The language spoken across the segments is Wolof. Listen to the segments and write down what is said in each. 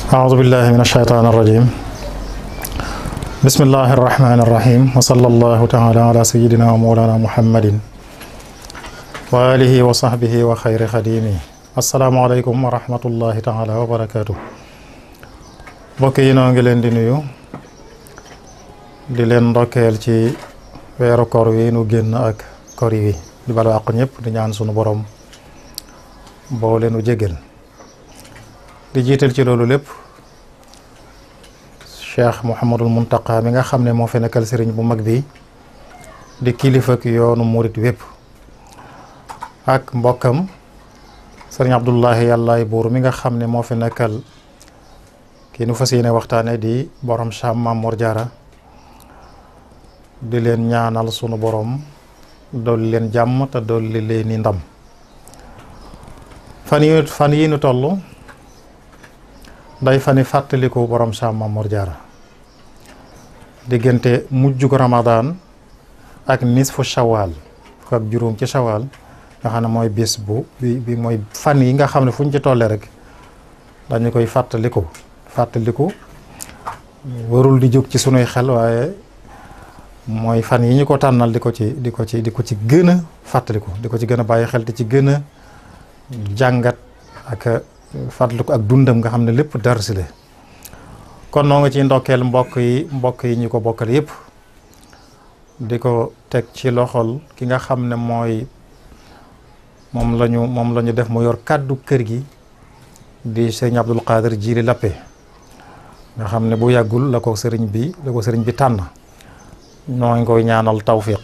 أعوذ بالله من الشيطان الرجيم. بسم الله الرحمن الرحيم، وصلى الله تعالى على سيدنا ومولانا محمد وآله وصحبه وخير خديمه. السلام عليكم ورحمة الله تعالى وبركاته. mbokk yi noo ngi leen di nuyu di leen ndokkeel ci weeru koor wi nu génn ak koor yi di balu àq ñëpp di ñaan sunu borom boo leenu jégal di jiital ci loolu lépp Cheikh Mouhamadul Muntaqa mi nga xam ne moo fi nekkal sëriñ bu mag bi di kilifa ak yoonu murit wépp ak mbokkam sëriñ Abdullahi yàllaay buur mi nga xam ne moo fi nekkal kii nu fas yéene waxtaane di borom Cham Maam Mor Jaara di leen ñaanal sunu borom dolli leen jàmm te dolli leen i ndam. fan yi nu toll day fani fàttaliku borom Cham Maam Mor Jaara diggante mujjug Ramadan ak nisfu Shawal fukk ak juróom ci Shawal nga xam ne mooy bis bi mooy fan yi nga xam ne fu ñu ci tollee rek dañu koy fàttaliku warul di jóg ci sunuy xel, waaye mooy fan yi ñu ko tànnal di ko ci gën a fàttaliku di ko ci gën a bàyyi xel te ci gën a jàngat ak fàttaliku ak dundam nga xam ne lépp darsi la. kon noo nga ci ndokkeel mbokk yi ñu ko bokkal yëpp di ko teg ci loxol ki nga xam ne mooy moom lañu def mu yor kàddu kër gi di sëriñ Abdul Qadir Jili Lappe nga xam ne bu yàggul la ko sëriñ bi tànn. noo ngi koy ñaanal tawfiq,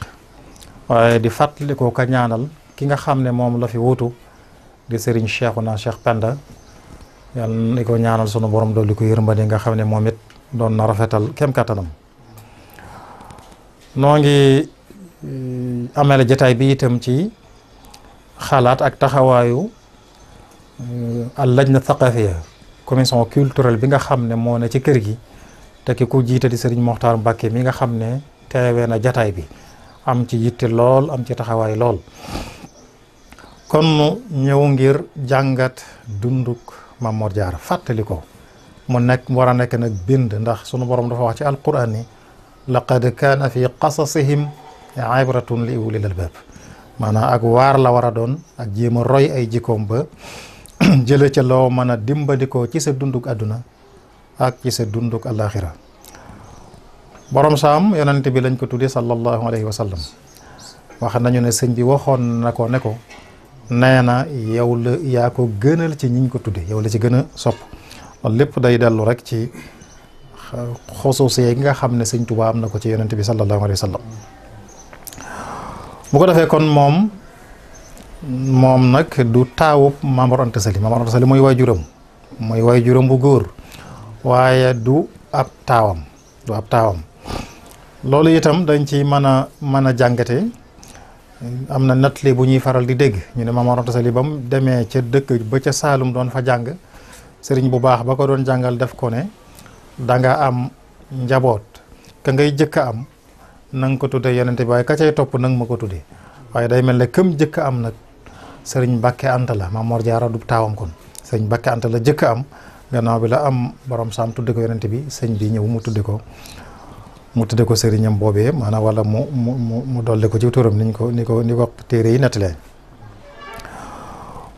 waaye di fàttali ko ka ñaanal ki nga xam ne moom la fi wutu di sëriñ Cheikhouna Cheikh Penda yàlla ni ko ñaanal sunu borom dolli ko yërmande nga xam ne moom it doon na rafetal kem kattanam. noo ngi amele jataay bi itam ci xalaat ak taxawaayu al lajna thaqafiya, commission culturelle bi nga xam ne moo ne ci kër gi te ki ku jiite di sëriñ Moxtaar Mbàkke mi nga xam ne teewee na jataay bi am ci yitte lool, am ci taxawaay lool. kon nu ñëw ngir jàngat dunduk Maam Mor Jaara fàttali ko mu war a nekk nag bind, ndax sunu borom dafa wax ci alquran ni laqad kaana fi qasasihim ibratun li ulil albab, maanaam ak waar la war a doon ak jéem a roy ay jikkoom ba jële ca loo mën a dimbandikoo ci sa dunduk àdduna ak ci sa dunduk àllaaxira. borom Saam yonent bi lañ ko tuddee sallallahu alayhi wa sallam. wax nañu ne sëñ bi waxoon na ko ne ko nee na yow la yaa ko gënal ci ñiñ ko tuddee, yow la ci gën a sopp. loolu lépp day dellu rek ci xusuusiyee gi nga xam ne sëñ Tuubaa am na ko ci yonent bi sallallahu alayhi wa sallam. bu ko defee kon moom nag du taawub Maam Mor Anta Sali. Maam Mor Anta Sali mooy waajuram bu góor, waaye du ab taawam. loolu itam dañ ci mën a jàngate. am na nattali bu ñuy faral di dégg ñu ne Maam Mor Anta Sali ba mu demee ca dëkk ba ca Saalum doon fa jàng, sëriñ bu baax ba ko doon jàngal def ko ne danga am njaboot, ka ngay jëkk a am na nga ko tuddee yonent bi, waaye ka cay topp nanga ma ko tuddee. waaye day mel ne këm jëkk a am nag sëriñ Mbàkke Anta la. Maam Mor Jaara du taawam, kon sëriñ Mbàkke Anta la jëkk a am, gannaaw bi la am borom Saam tudde ko yonent bi, sëñ bi ñëw mu tudde ko sëriñam boobee, maanaam wala mu dolli ko ci turam ni ko téere yi nettalee.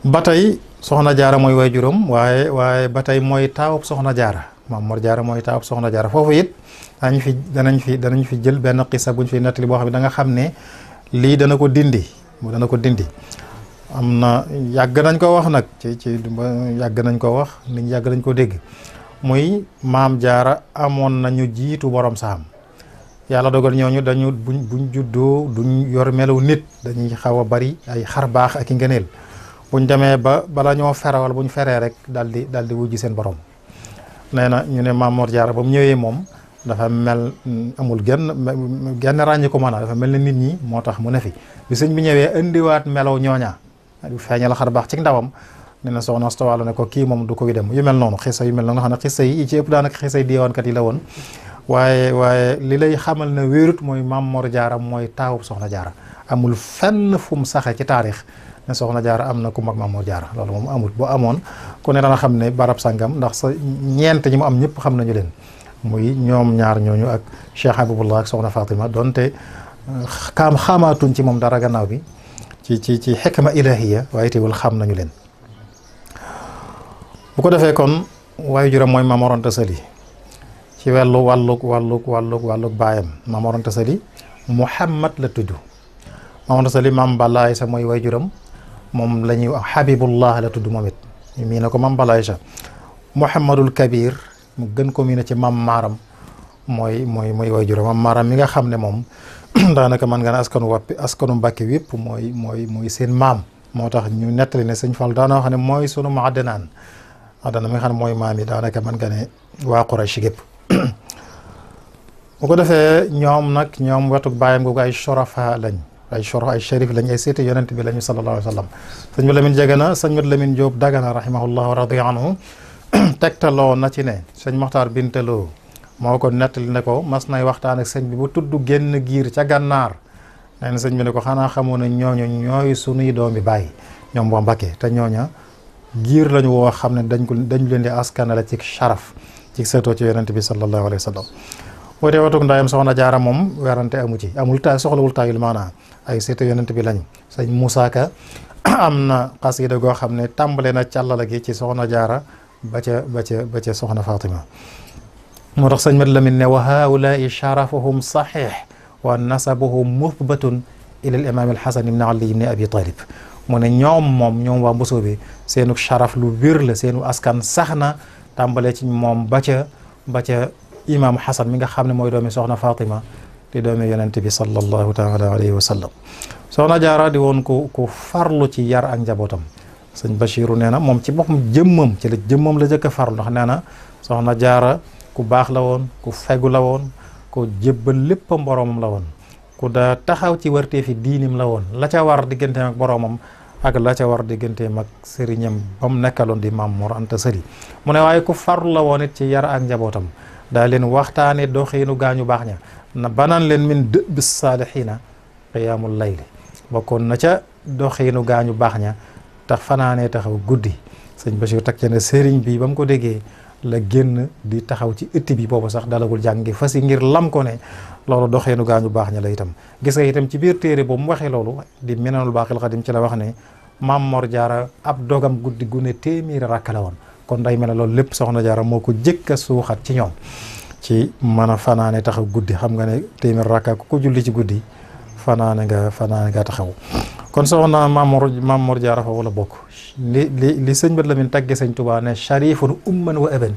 ba tey soxna Jaara mooy waajuram, waaye ba tey mooy taawub soxna Jaara. Maam Mor Jaara mooy taawub soxna Jaara. foofu it danañ fi jël benn xisa buñ fi nettali boo xam ne da nga xam ne lii dana ko dindi. am na yàgg nañ ko wax nag yàgg nañ ko wax nit ñi yàgg nañ ko dégg, muy Maam Jaara amoon nañu jiitu borom Saam. yàlla dogal ñooñu dañu buñ juddoo duñ yor melaw nit, dañuy xaw a bari ay xar baax ak i ngëneel. buñ demee bala ñoo ferawal buñ feree rek daldi wujji seen borom. nee na ñu ne Maam Mor Jaara ba mu ñëwee moom dafa mel amul genn ràññi ko dafa mel ne nit ñi, moo tax mu ne fi. bi sëñ bi ñëwee indiwaat melaw ñooña feeñal xar baax ci ndawam, nee na soxna Astawaalo ne ko kii moom du koy dem. yu mel noonu xisa yu mel noonu xam ne xisa yi ci ëpp daanaka xisa yi diiwaankat yi la woon. waaye li lay xamal ne wéerut mooy Maam Mor Jaara mooy taawub soxna Jaara. amul fenn fu mu saxe ci taarix ne soxna jaara am na ku mag Maam Mor Jaara loolu moom amul. boo amoon ku ne dana xam ne barab sangam ndax sa ñeent ñi mu am ñëpp xam nañu leen muy ñoom ñaar ñooñu ak Cheikh Habibullah ak soxna Fatima donte xamaatuñ ci moom dara gannaaw bi ci xikma ilahiya waaye teewul xam nañu leen. bu ko defee kon waaye juram mooy Maam Mor Anta Sali ci wàllug baayam Maam Mor Anta Sali Muhammad la tudd. Maam Mor Anta Sali Maam Balla Aysa mooy way juram moom la ñuy wax Habibullah la tudd moom it ñu mii na ko Maam Balla Aysa. Muhammadul Kabir mu gën ko mii na ci Maam Maaram mooy way juram Maam Maaram mi nga xam ne moom daanaka mën nga ne askanu Mbàkke wépp mooy seen maam. moo tax ñu nettali ne sëñ Fall daana wax ne mooy sunu ma Adnaan mi nga xam ne mooy maam yi daanaka mën nga ne waa Quraysh gépp bu ko defee ñoom wetuk bàyyam googu ay shurafa lañ ay sharif lañ ay seeti yonent bi lañu sallallahu alayhi wa sallam. sëñ Mat Lamin Jagana sëñ Mat Lamin Jóob Dagana rahimahullah wa radiya anhu tegtaloo na ci ne sëñ Moxtaar Bintaloo moo ko nettali ne ko mas nay waxtaan ak sëñ bi bu tudd génn giir ca gànnaar nee na sëñ bi ne ko xanaa xamoon ne ñooñu ñooy sunuy doomi bàyyi ñoom waa Mbàkke te ñooña giir lañu woo xam ne dañu leen di askanale ci sharaf ci seetoo ci yonent bi sallallahu alayhi wa sallam. boo dee watug ndayam soxna jaara moom werante amu ci amul tay soxlawul tayul maanaa ay seetu yonent bi lañ. sëñ Moussa Ka am na xasida goo xam ne tàmbale na càllala gi ci soxna jaara ba ca soxna Fatima. moo tax sëñ Mat Lamin ne wa haulaai sharafuhum saxiix wa nasabuhum muthbatun ila al imam al Hasan ibn Ali ibn Abi Talib. mu ne ñoom waa Mbusoo bi seenu sharaf lu wér la seenu askan sax na tàmbalee ci moom ba ca imam Hasan mi nga xam ne mooy doomi soxna Fatima di doomi yonent bi sallallahu taala alayhi wa sallam. soxna jaara di woon ku farlu ci yar ak njabootam. sëñ Bachiru nee na moom ci boppam jëmmam la jëkk a farlu ndax nee na soxna jaara ku baax la woon ku fegu la woon ku jébbal léppam boroomam la woon ku daa taxaw ci warteefi diinim la woon la ca war digganteem ak boroomam ak la ca war digganteem ak sëriñam ba mu nekkaloon di Maam Mor Anta Sali. mu ne waaye ku farlu la woon it ci yar ak njabootam daa leen waxtaane doxiinu gaañu baax ña na banaan leen min dëbi saalihiina qiyaamul layli bokkoon na ca doxiinu gaañu baax ña tax fanaanee taxaw guddi. sëñ Bachir teg ca ne sëriñ bi ba mu ko déggee la génn di taxaw ci ëtt bi boobu sax dalagul jàngi fas yi ngir lam ko ne loolu doxeenu gaañu baax ña la itam. gis nga itam ci biir téere boobu mu waxee loolu di Minanul Baaqil Xadim ci la wax ne Maam Mor Jaara ab dogam guddi gu ne téeméeri rakka la woon. kon day mel ne loolu lépp soxna jaara moo ko jëkk a suuxat ci ñoom ci mën a fanaane taxaw guddi xam nga ne téeméer rakka ku ko julli ci guddi fanaane nga taxaw. kon soxna Maam Mor Jaara fa wala bokk li sëñ Mat Lamin tagge sëñ Tuubaa ne sharifun umman wa aban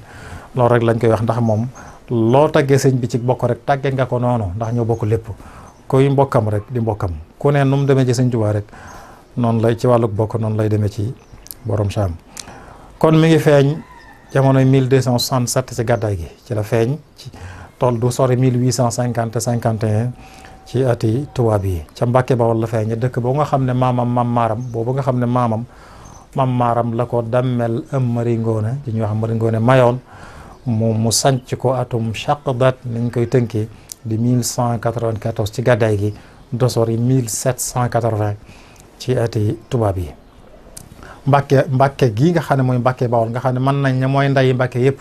loolu rek lañ koy wax ndax moom loo taggee sëñ bi ci bokk rek tagge nga ko noonu ndax ñoo bokk lépp koy mbokkam rek di mbokkam ku ne nu mu demee ci sëñ Tuubaa rek noonu lay ci wàlluk bokk noonu lay demee ci borom Saam. kon mi ngi feeñ jamonoy 1267 ci gàddaay gi ci la feeñ ci tool du sori 1850-51 ci ati tubaab yi ca Mbàkke Bawol la feeñe dëkk boo nga xam ne maamam Maam Maaram la ko dammel Mari Ngoone di ñuy wax Mari Ngoone mayoon mu sanc ko atum chaqdat nañ koy tënkee di 1194 ci gàddaay gi dosori 1780 ci ati tubaab yi. Mbàkke gii nga xam ne mooy Mbàkke Bawol nga xam ne mën nañ ne mooy ndayi Mbàkke yëpp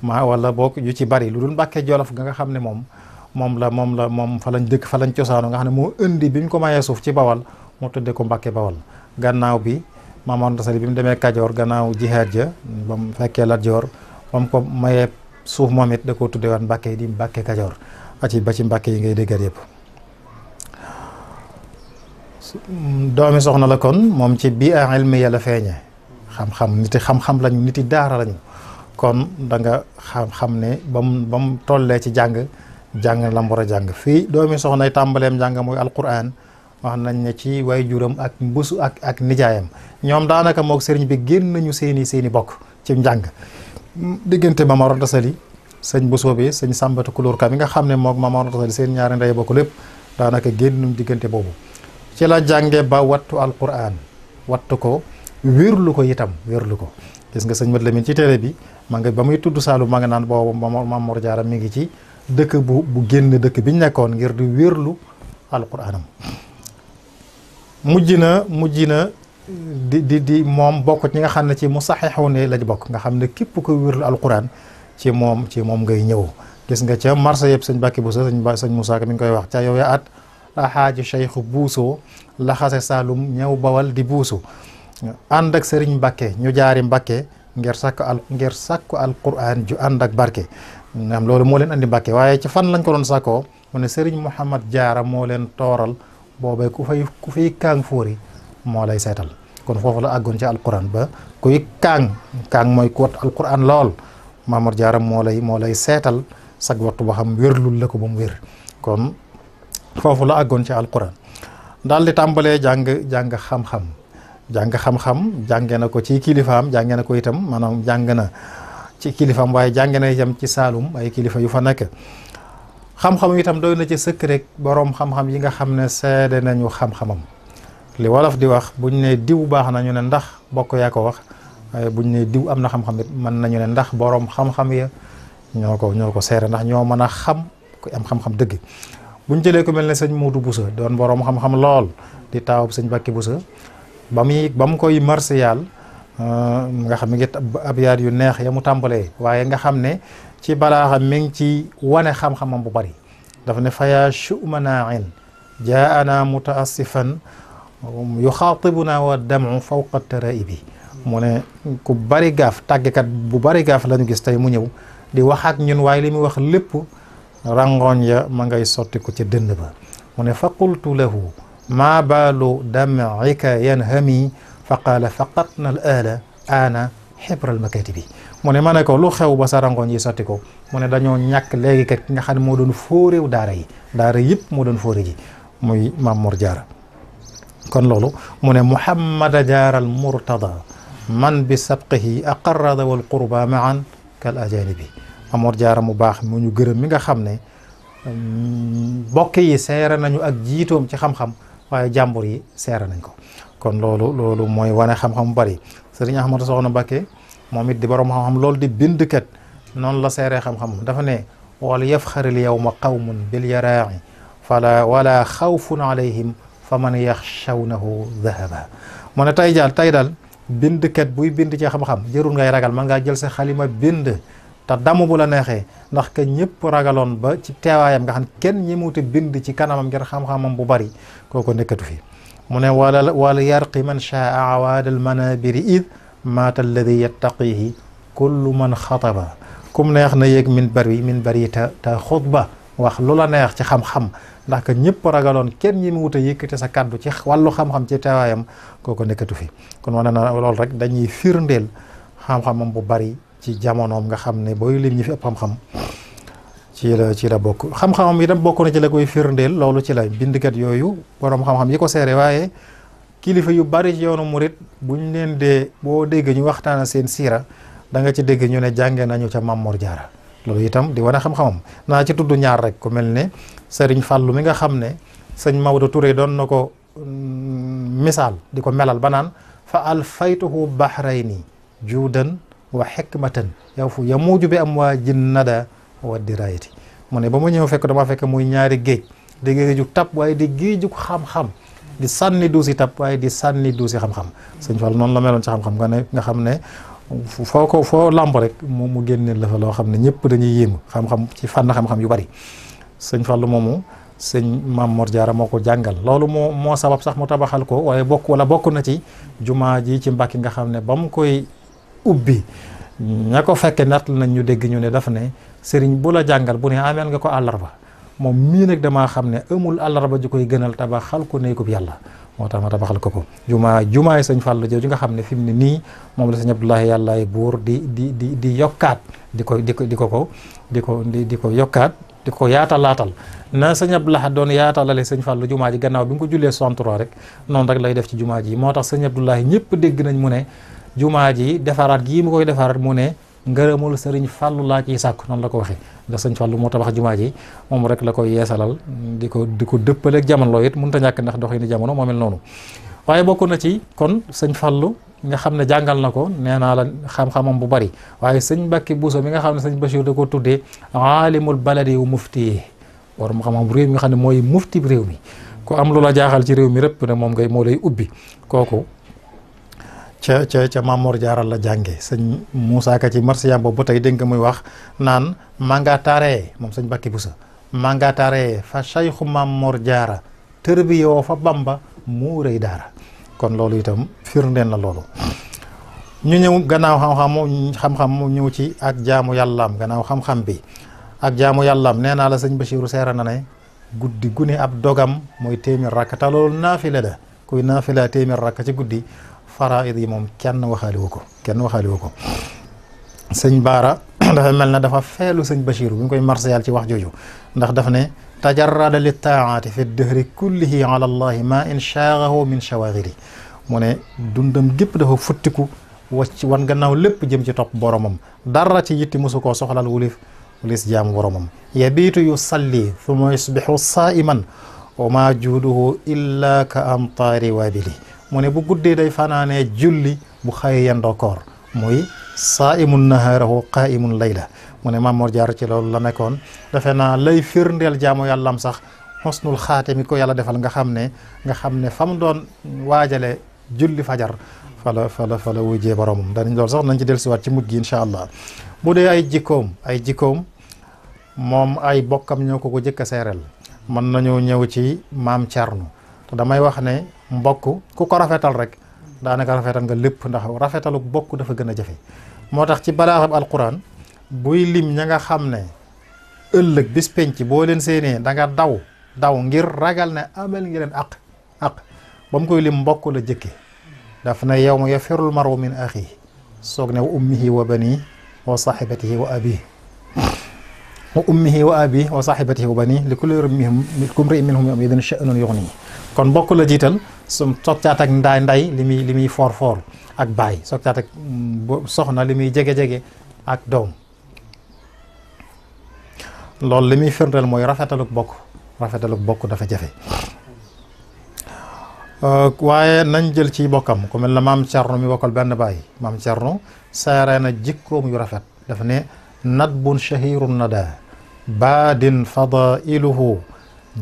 wala boog yu ci bari lu dul Mbàkke Jolof nga xam ne moom fa lañ dëkk fa lañ cosaano nga xam ne moo indi bi mu ko mayee suuf ci Bawol moo tudde ko Mbàkke Bawol. gannaaw bi Maam Mor Anta Sali bi mu demee Kajoor gannaaw jihaad ja ba mu fekkee Lat Joor ba mu ko mayee suuf moom it da koo tudde waat Mbàkke di Mbàkke Kajoor ba ci Mbàkke yi ngay déggat yëpp. doomi soxna la kon moom ci bii a ilmiya la feeñe xam-xam lañu niti daara lañu kon da nga xam ne ba mu tollee ci jàng la mu war a jàng fii doomi soxnay tàmbaleem jàng mooy alquran wax nañ ne ci way juram ak mbusu ak nijaayam ñoom daanaka mook sëriñ bi génn nañu seeni bokk ci njàng diggante Maam Mor Anta Sali sëñ Bousso bi sëñ Sàmbatu Kulóor Ka mi nga xam ne mook Maam Mor Anta Sali seen ñaari ndey bokk lépp daanaka génn nañu diggante boobu ci la jànge ba wattu alquran wattu ko wérlu ko itam wérlu ko gis nga sëñ Mat Lamin ci télé bi ma nga ba muy tudd Saalum ma nga naan boobu Maam Mor Jaara mi ngi ci dëkk bu génn dëkk bi ñu nekkoon ngir di wérlu alquranam mujj na di moom bokk ñi nga xam ne ci musaxixu ne lañ bokk nga xam ne képp ko wérlu alquran ci moom ngay ñëw. gis nga ca marché yëpp sëñ Bàkki Buso sëñ Moussa Ka mi ngi koy wax ca yow ya at alxaaji cheikhu buusoo laxase Saalum ñëw Bawal di buusu ànd ak sëriñ Mbàkke ñu jaari Mbàkke ngir sàkku alquran ju ànd ak barke. am loolu moo leen andi Mbàkke waaye ci fan lañ ko doon sàkkoo mu ne sëriñ Mouhamad Jaara moo leen tooral boobee ku fay kaang fóori moo lay seetal. kon foofu la àggoon ci alquran ba kuy kaang mooy ku wat alquran lool Maamor Jaara moo lay seetal sag waxtu ba xam wérlul la ko ba mu wér. kon foofu la àggoon ci alquran daal di tàmbalee jàng xam-xam jànge na ko ci kilifaam jànge na ko itam maanaam jàng na ci kilifaam waaye jànge na itam ci Saalum ay kilifa yu fa nekk. xam-xam itam doy na ci sëkk rek boroom xam-xam yi nga xam ne seede nañu xam-xamam. li wolof di wax buñ ne diw baax na ñu ne ndax bokk yaa ko wax waaye buñ ne diw am na xam-xam it mën nañu ne ndax boroom xam-xam ya ñoo ko seere ndax ñoo mën a xam ku am xam-xam dëgg. buñ jëlee ko mel ne sëñ Muudu Buso doon boroom xam-xam lool di taawub sëñ Bàkki Buso ba mu koy marsiyaal nga xam ne ngi abyaat yu neex ya mu tàmbalee waaye nga xam ne ci balaaxa mi ngi ci wane xam-xamam bu bari dafa ne faya shumanaain jaana mutaassifan yuxaatibuna wa damu fawqa taraibi mu ne ku bari gaaf tàggekat bu bari gaaf la ñu gis tey mu ñëw di wax ak ñun waaye li muy wax lépp rangoon ya ma ngay sotti ko ca dënn ba mu ne fa qultu lahu maa baalu dam'ika yanhami fa qaala faqatna al aala ana xibral makatibi mu ne ma ne ko lu xew ba sa rangoon yi sotti ko mu ne dañoo ñàkk léegi kat ki nga xam ne moo doon fóoréew daara yëpp moo doon fóore ji muy Maam Mor Jaara kon loolu mu ne Muhammada Jaara al Murtada man bi sabqihi aqarrada wal qurba maan kal ajanibi Maam Mor Jaara mu baax mu ñu gërëm mi nga xam ne bokk yi seere nañu ak jiitoom ci xam-xam waaye jàmbur yi seere nañ ko kon loolu mooy wane xam-xam bu bari sëriñ Ahmadu Soxna Mbakke moom it di borom xam-xam loolu di bindkat noonu la seeree xam-xam dafa ne wal yafxaril yawma qawmun bil yaraa'i wala xawfun alayhim fa man yaxshawnahu dahaba mu ne tey daal bindkat buy bind ci xam-xam jërul ngay ragal man ngaa jël sa xalima bind te damm bu la neexee ndax que ñëpp ragaloon ba ci teewaayam nga xam kenn ñemuute bind ci kanamam ngir xam-xamam bu bari kooko nekkatu fi mu ne wala yarqi man shaa awaadal manabiri id maata alladi yattaqihi kullu man xataba kum neex na yéeg min bari te xutba wax lu la neex ci xam-xam ndax que ñëpp ragaloon kenn ñemuute yëkkate sa kàddu ci wàllu xam-xam ci teewaayam kooko nekkatu fi kon wane na loolu rek dañuy firndeel xam-xamam bu bari ci jamonoom nga xam ne booy lim ñi fi ëpp xam-xam ci la bokk xam-xamam itam bokk na ci la koy firndeel loolu ci la bindkat yooyu borom xam-xam yi ko seere waaye kilifa yu bari ci yoonu murit buñ leen dee boo dégg ñu waxtaana seen siira da nga ci dégg ñu ne jànge nañu ca Maam Mor Jaara loolu itam di wane xam-xamam naa ci tudd ñaar rek ku mel ne Sëriñ Fàllu mi nga xam ne sëñ Maodo Touré doon na ko misaal di ko melal ba naan fa alfaytuhu bahrayni juudan wa xikmatan yow fu yamuuju bi am waa jin nada wa dirayati mu ne ba ma ñëw dama fekk muy ñaari géej di géeju tab waaye di géeju xam-xam di sànni duusi tab waaye di sànni duusi xam-xam sëñ Fall noonu la meloon ci xam-xam nga xam ne foo lamb rek mu génneel la fa loo xam ne ñëpp dañuy yéemu xam-xam ci fànn xam-xam yu bari sëñ Fall moomu sëñ Maam Mor Jaara moo ko jàngal loolu moo sabab sax mu tabaxal ko waaye bokk na ci jumaa ji ci Mbàkke nga xam ne ba mu koy ubbi ña ko fekke natt nañ ñu dégg ñu ne dafa ne sëriñ bu la jàngal bu ne ameel nga ko àllarba moom mii nag damaa xam ne amul àllarba ju koy gënal tabaxal ko néegub yàlla moo tax ma tabaxal ko jumaay sëñ Fallu jooju nga xam ne fi mu ne nii moom la sëñ Abdoulahi yàllaay buur di yokkaat di ko yokkaat di ko yaatalaatal na sëñ Abdoulahi doon yaatalale sëñ Fallu jumaa ji gannaaw bi nga ko jullee 63 rek noonu rek lay def ci jumaa ji moo tax sëñ Abdoulahi ñëpp dégg nañ mu ne jumaa ji defaraat gii mu koy defaraat mu ne ngërëmul sëriñ Fallu laa ciy sàkk noonu la ko waxee ndax sëñ Fallu moo tabax jumaa ji moom rek la koy yeesalal di ko dëppaleeg jamono loolu it mënut a ñàkk ndax doxini jamono moo mel noonu waaye bokk na ci kon sëñ Fallu nga xam ne jàngal na ko nee naa la xam-xamam bu bari waaye sëñ Mbàkke Buso mi nga xam ne sëñ Bachir da ko tuddee aalimul baladi wu mufti borom xam-xam réew mi nga xam ne mooy mufti réew mi ku am lu la jaaxal ci réew mi rëpp ne moom moo lay ubbi kooku ca Maam Mor Jaara la jànge sëñ Moussa Ka ci marsiyam boobu ba tey dégg nga muy wax naan mangataree moom sëñ Bakki Busa mangataree fa Cheikhu Maam Mor Jaara tërbiyoo fa Bamba mu rëy daara kon loolu itam firndeel na loolu. ñu ñëw gannaaw xam-xam mu ñëw ci ak jaamu yàllaam gannaaw xam-xam bi ak jaamu yàllaam nee naa la sëñ Bachiru seera na ne guddi gu ne ab dogam mooy téeméer rakk te loolu naafile la kuy naafila téeméer rakk ci guddi faraid yi moom kenn waxaaliwu ko sëñ Baara dafa mel na dafa feelu sëñ Bachiru bi ñu koy marsiyal ci wax jooju ndax daf ne tajarrada li taati fi dëhri kullihi ala allahi ma in shaagahu min shawaagiri mu ne dundam gépp dafa futtiku wacc wan gannaaw lépp jëm ci topp boromam dara ci yitti mosu koo soxlal wulis jaamu boromam yabiitu yusalli thumma yusbihu saa'iman wa ma juuduhu illa ka amtaari waabili mu ne bu guddee day fanaanee julli bu xëy yendoo koor muy saa'imun nahaarahu qaa'imun layla mu ne Maam Mor Jaara ci loolu la nekkoon defe naa lay firndeel jaamu yàllam sax xusnul xaatimi ko yàlla defal nga xam ne fa mu doon waajale julli fajar fala wujjee boromam danañ loolu sax nañ ci dellusiwaat ci mujj gi incha allah. bu dee ay jikkoom moom ay bokkam ñoo ko jëkk a seereel mën nañu ñëw ci maam Thierno te damay wax ne mbokk ku ko rafetal rek daanaka rafetal nga lépp ndax rafetalu bokk dafa gën a jafe moo tax ci balaaxab alquran buy lim ña nga xam ne ëllëg bis penc boo leen séenee da nga daw ngir ragal ne amel ngi leen aq ba mu koy lim mbokk la jëkke daf na yawma yafirul mar'u min axihi soog ne wa ummihi wa bani wa sahibatihi wa abi wa ummihi wa abi wa sahibatihi wa bani li kulli imri'in minhum yawma idhin sha'nun yughnihi kon mbokk la jiital su soog caat ak nday li muy foor ak baay soog caat ak soxna li muy jege ak doom loolu li muy firndeel mooy rafetaluk bokk dafa jafe waaye nañ jël ci bokkam ku mel na maam Thierno mi bokkal benn baay maam Thierno saaree na jikkoom yu rafet dafa ne nadbun shahirun nada baadin fadailuhu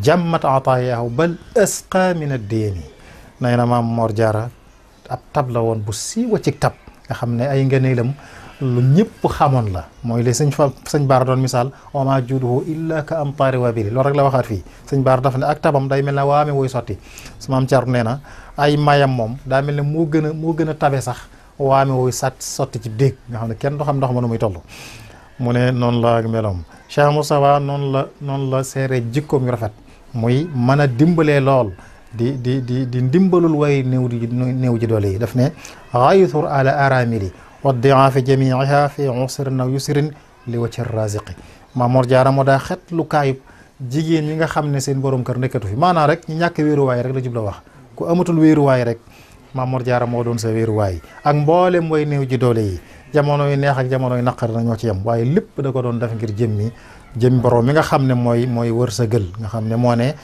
jammat ataayahu bal asqa min ad-diyani nee na Maam Mor Jaara ab tab la woon bu siiwa ci tab nga xam ne ay ngëneelam lu ñëpp xamoon la mooy li sëñ Baara doon misaal wa ma juuduhu illa ka amtaari waabili loolu rek la waxaat fii sëñ Baara dafa ne ak tabam day mel ne waame woy sotti su Maam Thierno nee na ay mayam moom daa mel ne moo gën a tabe sax waame woy sotti ci déeg nga xam ne kenn du xam ndox ma nu muy toll mu ne noonu la ak meloom Cheikh Moustapha noonu la seere jikkoom yu rafet muy mën a dimbalee lool di ndimbalul way néew ji doole yi daf ne xaytur ala aramili wa diaafi jamiiha fi usrin aw yusrin li wacci raziqi Maam Mor Jaara moo daa xet lu kaayub jigéen ñi nga xam ne seen borom kër nekkatu fi maanaam rek ñu ñàkk wéeruwaay rek la jubla wax ku amatul wéeruwaay rek Maam Mor Jaara moo doon sa wéeruwaay ak mboolem way néew ji doole yi jamono yu neex ak jamono yu naqar na ñoo ci yem waaye lépp da ko doon def ngir jëmmi borom mi nga xam ne mooy wërsëgal nga xam ne moo ne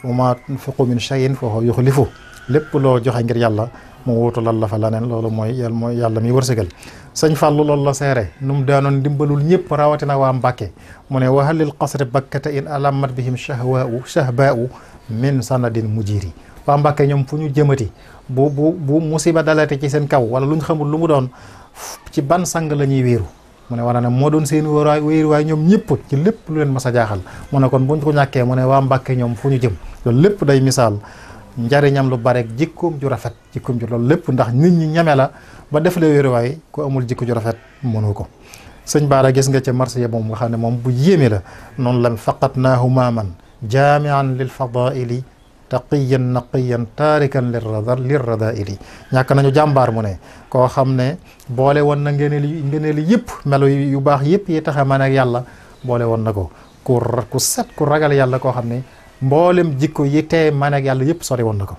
wa maa tunfiqu min shay'in fa huwa yukhlifu lépp loo joxe ngir yàlla mu wuutalal la fa leneen loolu mooy yàlla mi wërsëgal sëñ Fàllu loolu la seere nu mu daanoon dimbalul ñëpp rawatina waa Mbàkke mu ne wa hal lil qasri bakkata in alamat bihim shahbaa'u min sanadin mujiri waa Mbàkke ñoom fu ñu jëmati bu musiba dalate ci seen kaw wala lu ñu xamul lu mu doon ci ban sang la ñuy wéeru mu ne wane ne moo doon seen wéeruwaay ñoom ñëpp ci lépp lu leen mas a jaaxal mu ne kon buñ ko ñàkkee mu ne waa Mbàkke ñoom fu ñu jëm loolu lépp day misaal njariñam lu bare jikkoom ju rafet loolu lépp ndax nit ñi ñeme la ba def la wéeruwaay ku amul jikko ju rafet mënu ko sëñ Baara gis nga ca marsiya moom nga xam ne moom bu yéeme la noonu la faqatnaahu maaman jaamian lil fadaili taqiyan naqiyan taarikan lirradaili ñàkk nañu jàmbaar mu ne koo xam ne boole woon na ngeneeli yëpp melo yu baax yëpp yi taxa man ak yàlla boole woon na ko ku set ku ragal yàlla koo xam ne mboolem jikko yi tee man ak yàlla yëpp sori woon na ko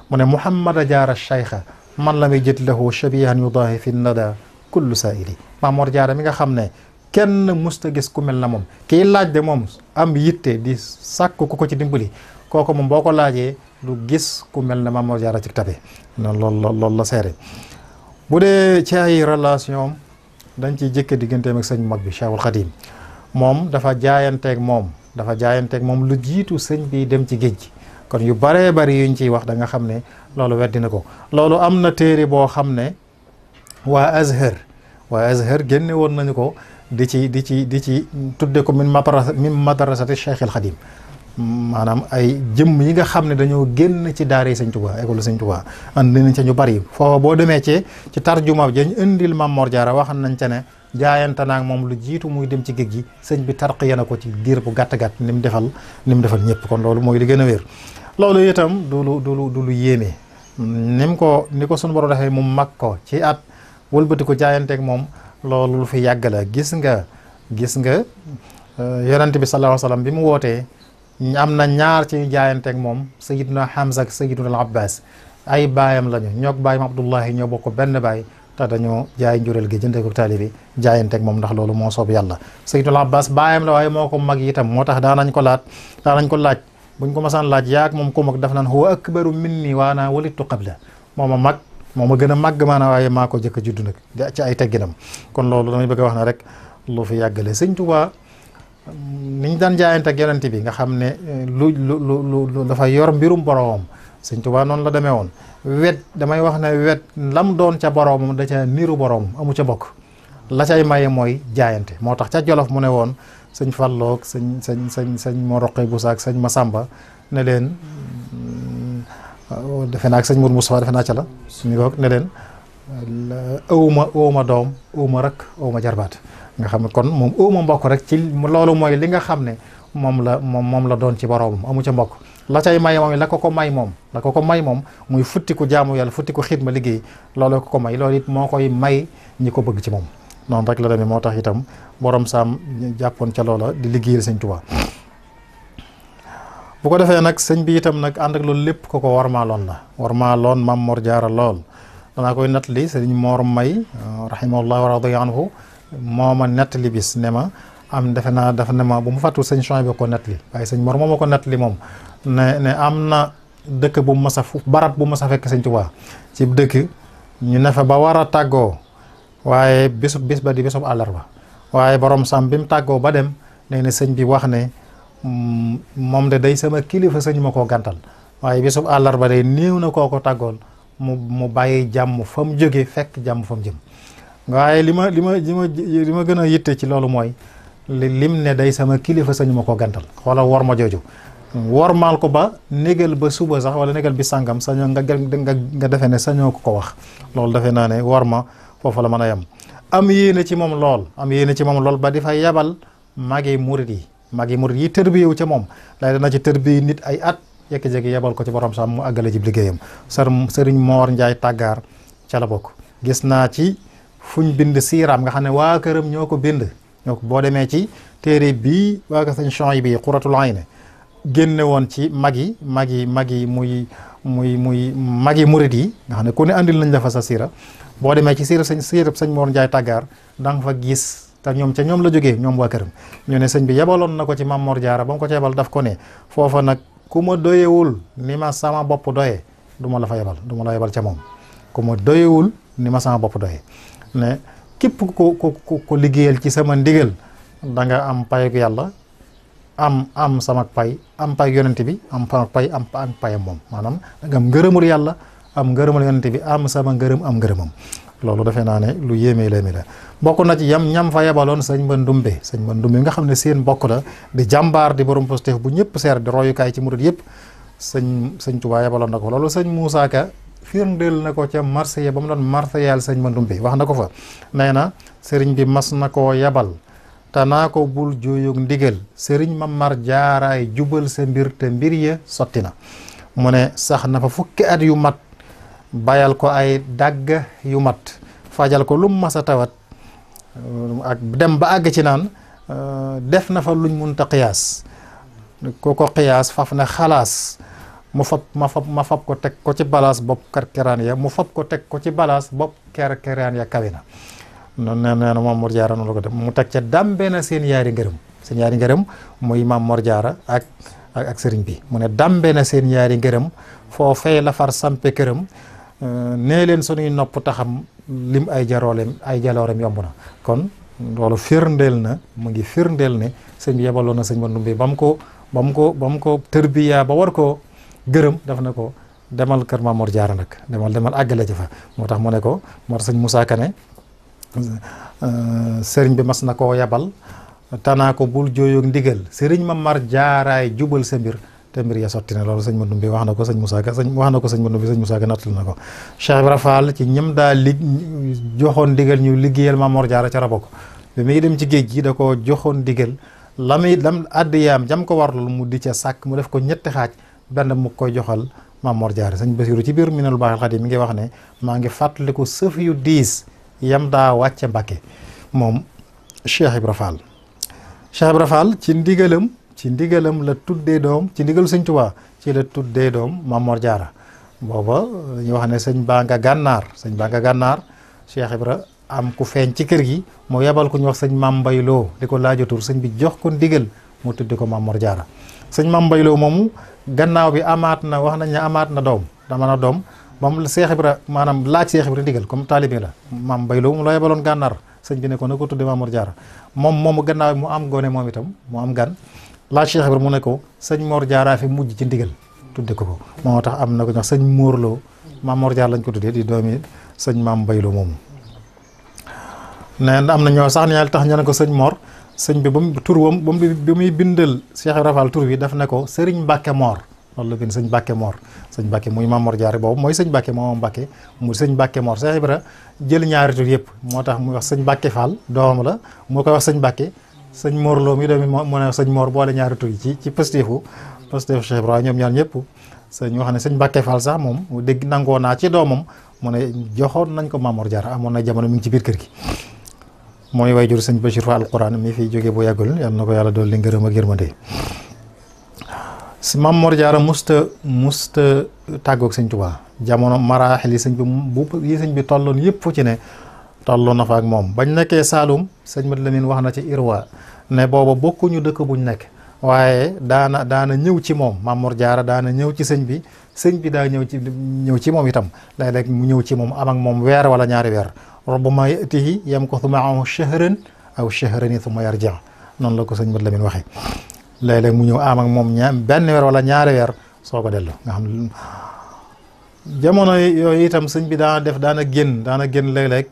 mu ne Muhammada Jaara Cheikha man la muy jët lahu shabihan yudaahi fi nada kullu saili Maam Mor Jaara mi nga xam ne kenn musta gis ku mel na moom kii laaj de moom am yitte di sàkk ku ko ci dimbali kooku moom boo ko laajee du gis ku mel ne Maam Mor Jaara ci tabe loolu la seere bu dee ci ay relation dañ ciy jëkke digganteem ak sëñ mag bi Cheikhul Khadim moom dafa jaayanteeg moom lu jiitu sëñ bi dem ci géej gi kon yu baree bari yuñ ciy wax da nga xam ne loolu weddi na ko. loolu am na téere boo xam ne waa Azhar génne woon nañu ko di ci tudde ko min madrasati Cheikh al Khadim, maanaam ay jëmm yi nga xam ne dañoo génn ci daara Sëñ Tuubaa, école Sëñ Tuubaa andi nañ ca ñu bari. foofa boo demee ci tarjuma jañ indil Maam Mor Jaara wax nañ ca ne jaayante naag moom lu jiitu muy dem ci géej gi sëñ bi tarqiya na ko ci diir bu gàtt ni mu defal ñëpp. kon loolu mooy li gën a wér. loolu itam du lu yéeme ni ko sunu borom defee mu mag ko ci at wëlbati ko jaayanteeg moom, loolu lu fi yàgg la. gis nga yonent bi sallallahu alayhi wa sallam bi mu wootee am na ñaar ci jaayanteeg moom, Sayyiduna Hamza ak Sayyiduna Abbas ay baayam lañu, ñoog baayam Abdullahi ñoo bokk benn baay, te dañoo jaay njureel gi jëndee ko taalibe jaayanteeg moom ndax loolu moo soob yàlla. Sayyiduna Abbas baayam la waaye moo ko mag itam, moo tax daanañ ko laaj buñ ko masaan laaj yaag moom ko mag daf naan huwa akbaru minni wa ana walittu qabla, moo ma gën a màgg maanaam waaye maa ko jëkk a judd nag ci ay tegginam. kon loolu damay bëgg a wax ne rek lu fi yàggale. Sëñ Tuubaa niñ daan jaayante ak yonent bi nga xam ne lu dafa yor mbirum boroomam, Sëñ Tuubaa noonu la demee woon. damay wax ne wet lam doon ca boroomam da ca niru boroomam amu ca bokk, la cay maye mooy jaayante. moo tax ca Jolof mu ne woon sëñ Falloog sëñ Mor Roqe Boussa ak sëñ Masamba ne leen defe naa ak sëñ Mour Moussa defe naa ca la suñu boog ne leen ëwma doom ëwma rek ëwma jarbaat, nga xam ne kon moom ëwma mbokk rek ci loolu mooy li nga xam ne moom la doon ci boroomam amu ca mbokk. la cay may moom la ko may moom muy futtiku jaamu yàlla futtiku xidma liggéey, loolu ko may, loolu it moo koy may ñi ko bëgg ci moom. noonu rek la demee, moo tax itam borom saam jàppoon ca loola di liggéeyal Sëñ Tuubaa. bu ko defee nag sëñ bi itam nag ànd ak loolu lépp ko warmaaloon Maam Mor Jaara lool. danaa koy nettali sëriñ Mor May rahimahullah wa radiya anhu moo ma nettali bis ne ma defe naa dafa ne ma bu mu fàttu sëñ Chouaib bi ko nettali, waaye sëñ Mor moo ma ko nettali moom ne am na dëkk bu mas a barab bu mas a fekk Sëñ Tuubaa ci dëkk ñu ne fa ba war a tàggoo, waaye bis ba di bisub àllarba, waaye borom sam bi mu tàggoo ba dem nee na sëñ bi wax ne moom de day sama kilifa sëñ ma koo gàntal, waaye bisub àllarba day néew na koo ko tàggool mu bàyyi jàmm fa mu jóge fekk jàmm fa mu jëm. waaye li ma gën a yitte ci loolu mooy lim ne day sama kilifa sëñ ma koo gàntal. xoolal wor ma jooju, wormaal ko ba négal ba suba sax wala négal bi sàngam sañoo nga defee ne sañoo ko wax. loolu defe naa ne wor ma foofu la mën a yem. am yéene ci moom lool ba di fa yabal magi murit yi tërbiyewu ca moom lay dana ci tërbiye nit ay at yekki-jekki yebal ko ci borom sax mu àggale ji liggéeyam. sëriñ Moor Njaay Tàggaar ca la bokk. gis naa ci fuñ bind siiraam nga xam ne waa këram ñoo ko bind, boo demee ci téere bii waa ko sëñ Chouaib bi Qurratul Ayni génne woon ci magi muy magi murit yi nga xam ne ku ne andil nañ la fa sa siira. boo demee ci siirab sëñ Moor Njaay Tàggaar da nga fa gis, te ñoom la jógee ñoom waa këram, ñu ne sëñ bi yebaloon na ko ci Maam Mor Jaara ba mu ko ci yebal daf ko ne foofa nag ku ma doyewul ni ma sama bopp doyee du ma la yebal ca moom. ku ma doyewul ni ma sama bopp doyee ne képp ku liggéeyal ci sama ndigal da nga am payuk yàlla, am sama pay, am pay yonent bi, am payam moom, maanaam da nga am ngërëmul yàlla, am ngërëmul yonent bi, am sama ngërëm, am ngërëmam. loolu defe naa ne lu yéeme la bokk na ci ñam fa yebaloon sëñ Mandumbe nga xam ne seen bokk la di jàmbaar di borom posté bu ñëpp seer di royukaay ci murid yëpp. sëñ Tuubaa yebaloon na ko loolu sëñ Moussa Ka firndeel na ko ca Marseille ba mu doon Marseille sëñ Mandumbe wax na ko fa nee na sëriñ bi mas na koo yebal te naa ko bul jooyug ndigal sëriñ Mamar Jaaraay jubal sa mbir te mbir ya sotti na. mu ne sax na fa fukki at yu mat bayal ko ay dagg yu mat fajal ko lum mas a tawat ak dem ba àgg ci naan def na fa luñ munta qiyaas ko qiyaas faf na xalaas ma fab ko teg ko ci balaas bopp kerkeraan ya mu fab ko teg ko ci balaas bopp kerkeraan ya kawe na. noonu nee na Maam Mor Jaara noonu la ko def mu teg ca dambe na seen yaari ngërëm muy Maam Mor Jaara ak sëriñ bi mu ne dambe na seen yaari ngërëm foo fay la far sampe këram nee leen sunuy nopp taxam lim ay jaloorem yomb na. kon loolu mu ngi firndeel ne sëñ bi yebaloon na sëñ Mandumbe ba mu ko tërbiya ba war ko gërëm daf na ko demal kër Maam Mor Jaara nag demal àggale ci fa moo tax mu ne ko moo tax sëñ Moussa Kane sëriñ bi mas na koo yabal tanaa ko bul jooyoog ndigal sëriñ Maam Mor Jaaraay jubal sa mbir te mbir ya sotti na loolu sëñ Mandumbi wax na ko sëñ Moussa Ka wax na ko sëñ Mandumbi sëñ Moussa Ka nattal na ko Cheikh Ibra Fall ci ñëm daa joxoon ndigal ñu liggéeyal Maam Mor Jaara ca rabo ko bi muy dem ci géej gi da ko joxoon ndigal lam addiyaam jam ko warlul mu di ca sàkk mu def ko ñetti xaaj benn mu koy joxal Maam Mor Jaara sëñ Basiru ci biir Minanul Baaxil Xadiim mi ngi wax ne maa ngi fàttaliku sëf yu diis yam daa wàcce Mbàkke moom Cheikh Ibra Fall ci ndigalam la tuddee doom ci ndigalu sëñ Tuubaa ci la tuddee doom Maam Mor Jaara booba ñu wax ne sëñ baa nga gànnaar Cheikh Ibra am ku feeñ ci kër gi mu yebal ku ñu wax sëñ Maam Mbay Lo di ko laajatur sëñ bi jox ko ndigal mu tudde ko Maam Mor Jaara sëñ Maam Mbay Lo moomu gannaaw bi amaat na doom ba mu Cheikh Ibra maanaam laaj Cheikh Ibra ndigal comme taalibe la Maam Mbay Lo mu la yebaloon gànnaar sëñ bi ne ko na ko tudde Maam Mor Jaara moomu gannaaw bi mu am gone moom itam mu am gan laaj Cheikh Ibra mu ne ko sëñ Mor Jaara fi mujj ci ndigal tudde ko moo tax am na ko ñax sëñ Mor Lo Maam Mor Jaara lañ ko tuddee di doomi sëñ Maam Mbay Lo moomu ne am na ñoo sax ne tax ñu ne ko sëñ Mor sëñ bi ba bi muy bindal Cheikh Ibra Fall tur wi daf ne ko sëriñ Mbàkke Mor loolu la bind sëñ Mbàkke muy Maam Mor Jaara boobu mooy sëñ Mbàkke moom Mbàkke mu sëñ Mbàkke Mor Cheikh Ibra jël ñaari tur yëpp moo tax muy wax sëñ Mbàkke Fall doomam la moo koy wax sëñ Mbàkke sëñ Mor Lo mi doomi mu ne sëñ Mor boole ñaari tur yi ci pësteefu Cheikh Ibra ñoom ñaar ñëpp sëñ wax ne sëñ Mbàkke Fall sax moom dégg nangoo naa ci doomam mu ne joxoon nañ ko Maam Mor Jaara amoon na jamono mi ngi ci biir kër gi mooy way jur sëñ Bachir Fall alquran mi fi jógee bu yàggul yal na ko yàlla dool li ngërëm ak yërmande si Maam Mor Jaara musta tàggoog sëñ Tuubaa jamono maraaxil yi sëñ bi tolloon yëpp fu ci ne tolloon na fa ak moom bañ nekkee Saalum sëñ Mat Lamin wax na ci Irwa ne booba bokkuñu dëkk buñ nekk waaye daana ñëw ci moom Maam Mor Jaara daana ñëw ci sëñ bi daa ñëw ci moom itam léeg-léeg mu ñëw ci moom am ak moom weer wala ñaari weer rubbama yatihi yamkuthu ma'ahu shahran aw shahrayni thumma yarji' noonu la ko sëñ Mat Lamin waxee léeg-léeg mu ñëw am ak moom benn weer wala ñaari weer soo ko dellu nga xam jamono yooyu itam sëñ bi daana génn léeg-léeg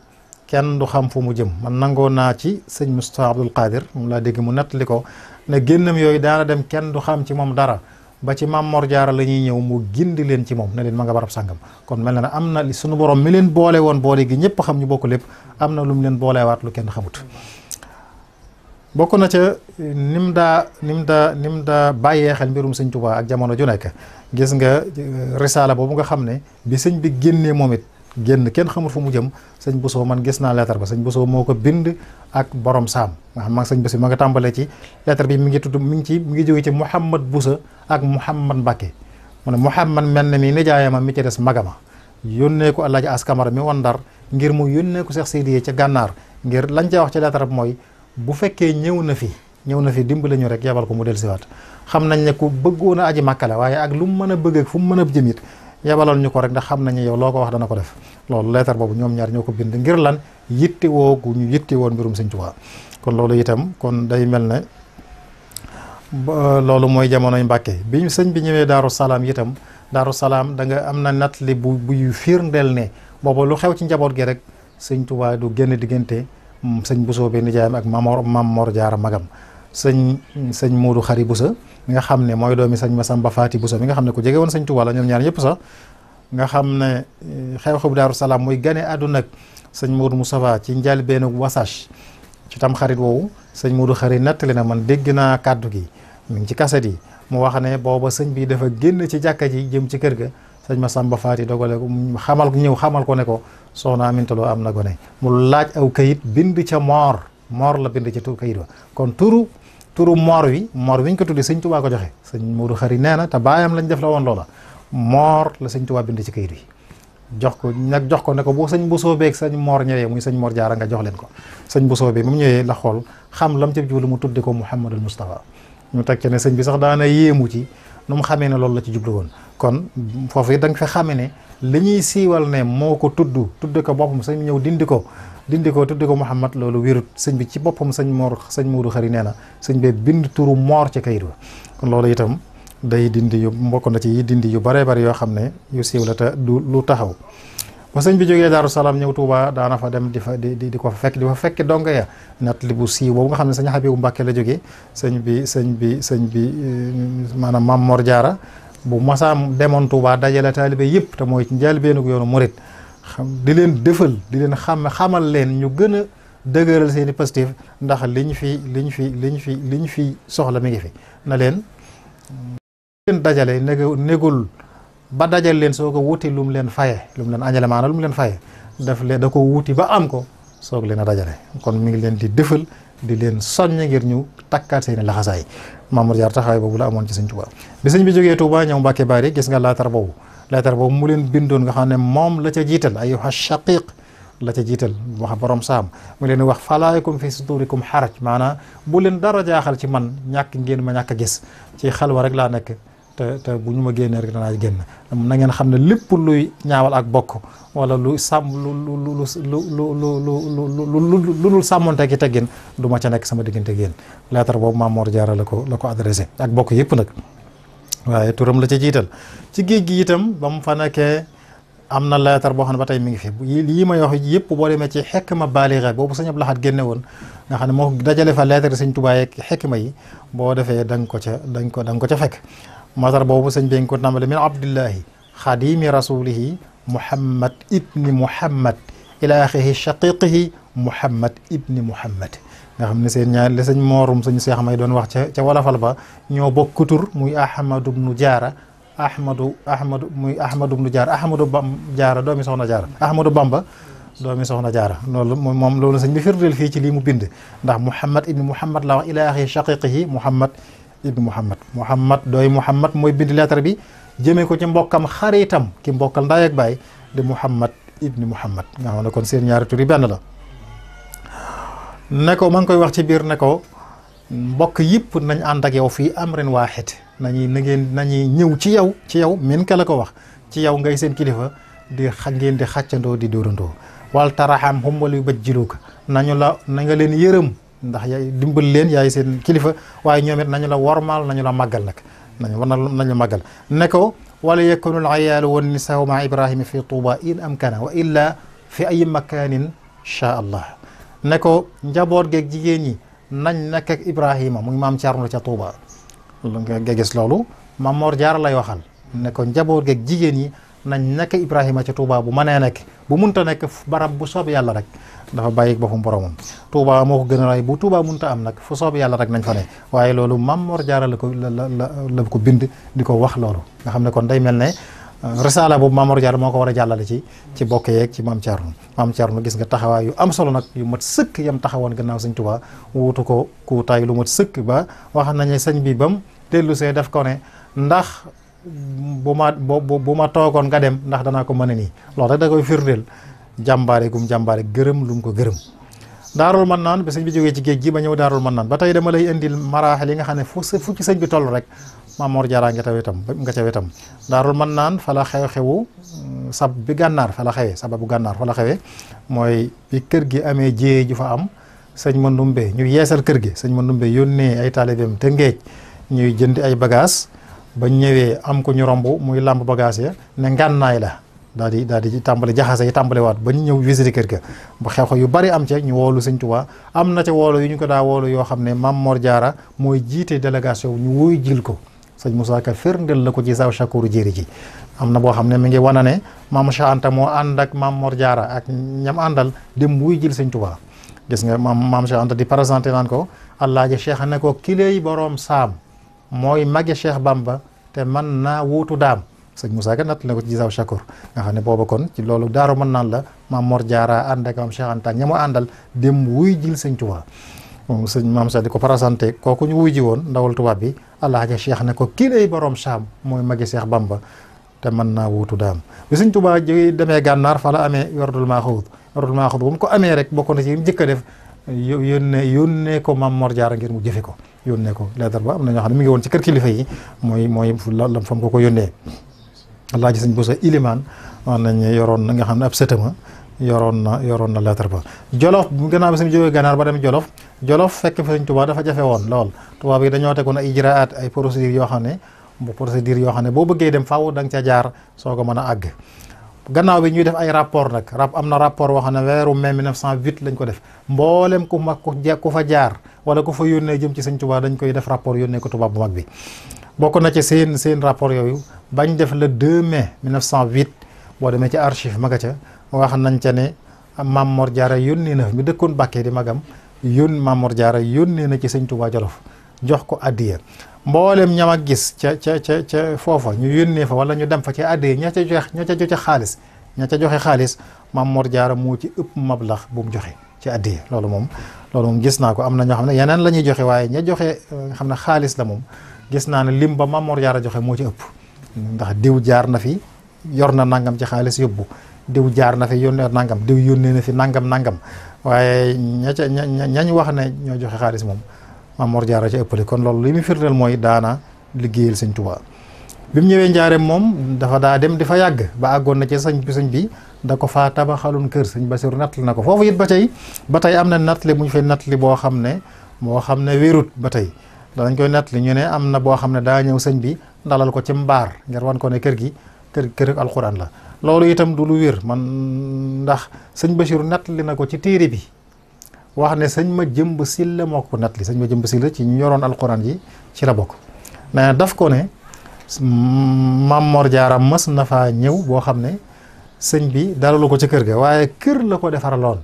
kenn du xam fu mu jëm man nangoo naa ci sëñ Moustapha Abdoul Qadir moom laa dégg mu nettali ko ne génnam yooyu daana dem kenn du xam ci moom dara ba ci Maam Mor Jaara la ñuy ñëw mu gindi leen ci moom ne leen ma nga barab sàngam kon mel na ne am na suñu borom mi leen boole woon boole gi ñëpp xam ñu bokk lépp am na lu mu leen boolewaat lu kenn xamut bokk na ca nim daa bàyyee xel mbirum sëñ Tuubaa ak jamono ju nekk gis nga risaala boobu nga xam ne bi sëñ bi génnee moom it génn kenn xamul fu mu jëm sëñ Bousso man gis naa lettre ba sëñ Bousso moo ko bind ak borom saam nga xam sëñ Bousso ma nga tàmbalee ci lettre bi mi ngi jóge ci Mouhamad Bousso ak Mouhamad Mbacke mu ne Mouhamad mel na mi nijaayama mi ci des magama yónnee ko Alaaji Askamara mi wan Ndar ngir mu yónnee ko Cheikh Sidiye ca gànnaar ngir lañ ca wax ci lettre bi mooy bu fekkee ñëw na fi dimbale ñu rek yabal ko mu dellusiwaat xam nañ ne ku bëggoon a aji Màkka la waaye ak lu mu mën a bëgg ak fu mu mën a jëm it yabaloon ñu ko rek ndax xam nañu yow loo ko wax dana ko def loolu leetar boobu ñoom ñaar ñoo ko bind ngir lan yittewoo gu ñu yittewoo mbirum sëñ Tuubaa kon loolu itam kon day mel ne loolu mooy jamonoy Mbàkke bi sëñ bi ñëwee Daaru Salaam itam Daaru Salaam da nga am na nattali buy firndeel ne booba lu xew ci njaboot gi rek sëñ Tuubaa du génn diggante sëñ Bousso bi nijaayam ak Maam Mor Jaara magam sëñ Moodu Xari Bousso mi nga xam ne mooy doomi sëñ Masamba Faati Bousso mi nga xam ne ku jege woon sëñ Tuubaa la ñoom ñaar ñëpp sax nga xam ne xew-xew Daaru Salaam muy gane àdduna ak sëñ Moodu Moustapha ci njëlbéenu Wasage ci tam xarit woowu sëñ Moodu Xari nettali na man dégg naa kàddu gi mi ngi ci kaset yi mu wax ne booba sëñ bi dafa génn ci jàkka ji jëm ci kër ga sëñ Masamba Faati dogale ko xamal ko ne ko soxna Aminta Lo am na gone mu laaj aw kayit bind ca moor la bind ci kayit wa kon turu moor wi ñu ko tuddi sëñ Tuubaa ko joxe sëñ Moodu Xari nee na te baayam lañ def la woon loola moor la sëñ Tuubaa bind ci kayit wi jox ko ne ko bu sëñ Bousso beeg sëñ Moor ñëwee muy sëñ Moor Jaara nga jox leen ko sëñ Bousso bi mu ñëwee la xool xam lam ca jublu mu tudde ko Mouhamadul Moustapha ñu teg ci ne sëñ bi sax daana yéemu ci nu mu xamee ne loolu la ci jublu woon kon foofu it da nga fi xame ne li ñuy siiwal ne moo ko tudde ko boppam sëñ ñëw dindi ko tudde ko Mouhamad loolu wérut sëñ bi ci boppam sëñ Moodu Xari nee na sëñ bee bind turu moor ci kayit wa kon loolu itam day dindi yu mbokk na ci yi dindi yu bare bari yoo xam ne yu siiw la te du lu taxaw. ba sëñ bi jógee Daaru Salaam ñëw Touba daana fa dem di ko fa fekk donga ya nat li bu siiw boobu nga xam ne sëñ Habibu Mbàkke la jógee sëñ bi maanaam Maam Mor Jaara bu masaam demoon Touba dajale taalibe yëpp te mooy ci njëlbéenu yoonu murit di leen dëfal di leen xamal leen ñu gën a dëgëral seeni positif ndax liñ fi soxla mi ngi fi na leen dajale négul ba dajal leen soo ko wuti lu mu leen faye lu mu leen añale maanaam lu mu leen faye da ko wuti ba am ko soog leen a dajale kon mi ngi leen di dëfal di leen soññ ngir ñu takkaat seeni laxasaay Mamour Diarra taxawaay boobu la amoon ci sëñ Touba bi sëñ bi jógee Touba ñëw Mbàkke Bari gis nga leetar boobu mu leen bindoon nga xam ne moom la ca jiital ayyuha shaqiq la ca jiital wax borom saam mu leen wax falaayakum fi sudurikum xaraj maanaam bu leen dara jaaxal ci man ñàkk ngeen ma ñàkk a gis ci xalwa rek laa nekk te bu ñu ma génnee rek danaa génn na ngeen xam ne lépp luy ñaawal ak bokk wala lu sàmm lu dul sàmmonte ki teggin du ma ca nekk sama diggante génn lettre boobu Maam Mor Jaara la ko adressé ak bokk yëpp nag waaye turam la ca jiital ci géej gi itam ba mu fa nekkee am na lettre boo xam ne ba tey mi ngi fi lii may wax yëpp boo demee ci xikma baaliga boobu sëñ Abdou Lahad génne woon nga xam ne moo dajale fa lettre sëñ Tuubaa yeeg xikma yi boo defee da nga ko ca fekk matar boobu sëñ bi nga ko tàmbale min abdillahi xadimi rasulihi muhammad ibni muhammad ila axihi shaqiqihi muhammad ibni muhammad nga xam ne seen ñaar li sëñ moorum sëñ Seex may doon wax ca wolofal ba ñoo bokk tur muy ahmadu bnu jaara ahmadu bnu jaara jaara doomi soxna jaara ahmadu bamba doomi soxna jaara loolu sëñ bi firdeel fii ci lii mu bind ndax muhammad ibni muhammad la wax ila axihi shaqiqihi muhammad ibni muhammad dooy muhammad mooy bind lettre bi jëmee ko ci mbokkam xaritam ki mbokkal ndaay ak baay di muhammad ibni muhammad nga xam ne kon seen ñaari tur yi benn la ne ko ma ngi koy wax ci biir ne ko mbokk yëpp nañ ànd ak yow fii amrin waaxid nañuy ñëw ci yow min ka la ko wax ci yow ngay seen kilifa ngeen di xàccandoo di dóorandoo wal taraxam hum wal yu bajjiluka na nga leen yërëm ndax yaay dimbal leen yaay seen kilifa waaye ñoom it nañu la wormaal nañu la màggal nag nañu màggal ne ko wala yakunul ayaalu wan nisaa ma ibrahima fi tuuba in amkana wa illa fi ay makanin sha allah ne ko njaboot geeg jigéen ñi nañ nekk ak ibrahima muy maam Cerno ca tuuba nga gis loolu Maam Mor Jaara lay waxal ne ko njaboot geeg jigéen ñi nañ nekk ibrahima ca tuuba bu mënee nekk bu munta nekk barab bu soob yàlla rek dafa bàyyi boppam boromam Touba moo ko gën a ray bu Touba munta am nag fu soob yàlla rek nañ fa ne waaye loolu Maam Mor Jaara la ko bind di ko wax loolu nga xam ne kon day mel ne risaala boobu Maam Mor Jaara moo ko war a jàllale ci bokk yeeg ci Maam Cerno gis nga taxawaay yu am solo nag yu mat sëkk yam taxawoon gannaaw sëñ Touba wuutu ko kuutaay lu mat sëkk ba wax nañu sëñ bi bam dellu see def ko ne ndax bu ma toogoon nga dem ndax danaa ko mën a nii loolu rek da koy firndeel jàmbaare gërëm lu mu ko gërëm daarul man naan ba sëñ bi jógee ci géej gi ba ñëw daarul man naan ba tey dama lay indil maraaxil yi nga xam ne fu ci sëñ bi toll rek Maam Mor Jaara nga ca wetam daarul man naan fa la xew-xewu sababu gànnaar fa la xewee mooy bi kër gi amee jéye ju fa am sëñ Mandumbe ñu yeesal kër gi sëñ Mandumbe yónnee ay taalibeem te Ngéej ñuy jëndi ay bagage ba ñëwee am ko ñu romb muy làmb bagage ya ne ngànnaay la daal di tàmbali jaxase yi tàmbali waat ba ñu ñëw visiter kër ga ba xew yu bari am ca ñu woolu sëñ Tuubaa am na ca woolu yu ñu ko daa woolu yoo xam ne Maam Mor Jaara mooy jiite délégation ñu wuy jil ko sëñ Moussa Ka firndeel la ko ci saw Chakuru Jéeri ji am na boo xam ne mi ngi wana ne Maam Cheikh Anta moo ànd ak Maam Mor Jaara ak ñam àndal dem wuy jil sëñ Tuubaa gis nga Maam Cheikh Anta di présenté naan ko Allaaji Cheikh ne ko kilay boroom saam mooy magi Cheikh Bamba te man naa wuutu daam sëñ Moussa Ka natt na ko ci Gisaw Chakour nga xam ne booba kon ci loolu daaru mën naan la Maam Mor Jaara ànd ak Maam Cheikh Anta ña mu àndal dem wuy jil sëñ Tuubaa moom sëñ Maam Cheikh di ko présenté kooku ñu wuy ji woon ndawal tubaab bi Alaaji Cheikh ne ko kii lay borom saam mooy magi Cheikh Bamba te mën naa wuutu daam bi sëñ Tuubaa ji demee gànnaar fa la amee werdul maaxuud bu mu ko amee rek bokk na ci njëkk a def yónnee ko Maam Mor Jaara ngir mu jëfe ko yónnee ko lettre ba am na ñoo xam ne mi ngi woon ci kër kilifa yi mooy lam fam ko yónnee Alaaji sëñ Bousso Ilimaan wax nañ yoroon na nga xam ne ab sëtama yoroon na lettre ba Jolof gannaaw bi suñu jógee gànnaar ba dem Jolof fekk fa sëñ Tuubaa dafa jafe woon lool tubaab yi dañoo tegoon ay ijraat ay procédures yoo xam ne bu procédure yoo xam ne boo bëggee dem faaw da nga ca jaar soo ko mën a àgg. gannaaw bi ñuy def ay rapport nag am na rapport boo xam ne weeru mai 1908 lañ ko def mboolem ku mag ku fa jaar wala ku fa yónnee jëm ci sëñ Tuubaa dañ koy def rapport yónnee ko tubaab bu mag bi. bokk na ci seen rapport yooyu bañ def le 2 mai 1908 boo demee ci archive maga ca wax nañ ca ne Mame Mor Diarra yónnee na mi dëkkoon Bakke di magam Mame Mor Diarra yónnee na ci sëñ Tuubaa Jolof jox ko addiya mboolem ñam ak gis ca foofa ñu yónnee fa wala ñu dem fa ci addiya ña ca joxe xaalis Mame Mor Diarra moo ci ëpp mablax bu mu joxe ci addiya loolu moom gis naa ko. am na ñoo xam ne yeneen la ñuy joxe waaye ña joxe xam ne xaalis la moom gis naa ne lim ba Mame Mor Diarra joxe moo ci ëpp ndax diw jaar na fi yor na nangam ci xaalis yóbbu diw jaar na fi yónnee nangam diw yónnee na fi nangam waaye ñañ wax ne ñoo joxe xaalis moom Mame Mor Diarra ci ëppale. kon loolu li muy firndeel mooy daana liggéeyal sëñ Tuubaa. bi mu ñëwee njaareem moom dafa daa dem di fa yàgg ba àggoon na ci sëñ bi da ko faa tabaxaloon kër sëñ Basiru nattali na ko foofu it ba tey am na nattali bu ñu fay nattali boo xam ne wérut ba tey danañ koy nattali ñu ne am na boo xam ne daa ñëw sëñ bi dalal ko ci mbaar ngir wan ko ne kër gi kër alxuraan la. loolu itam du lu wér man ndax sëñ Basiru nattali na ko ci téere bi wax ne sëñ ma jëmb silla moo ko nattali sëñ ma jëmb silla ci ñu yoroon alxuraan ji ci la bokk. nee daf ko ne Mame Mor Diarra mës na faa ñëw boo xam ne sëñ bi dalalu ko ci kër ga waaye kër la ko defaraloon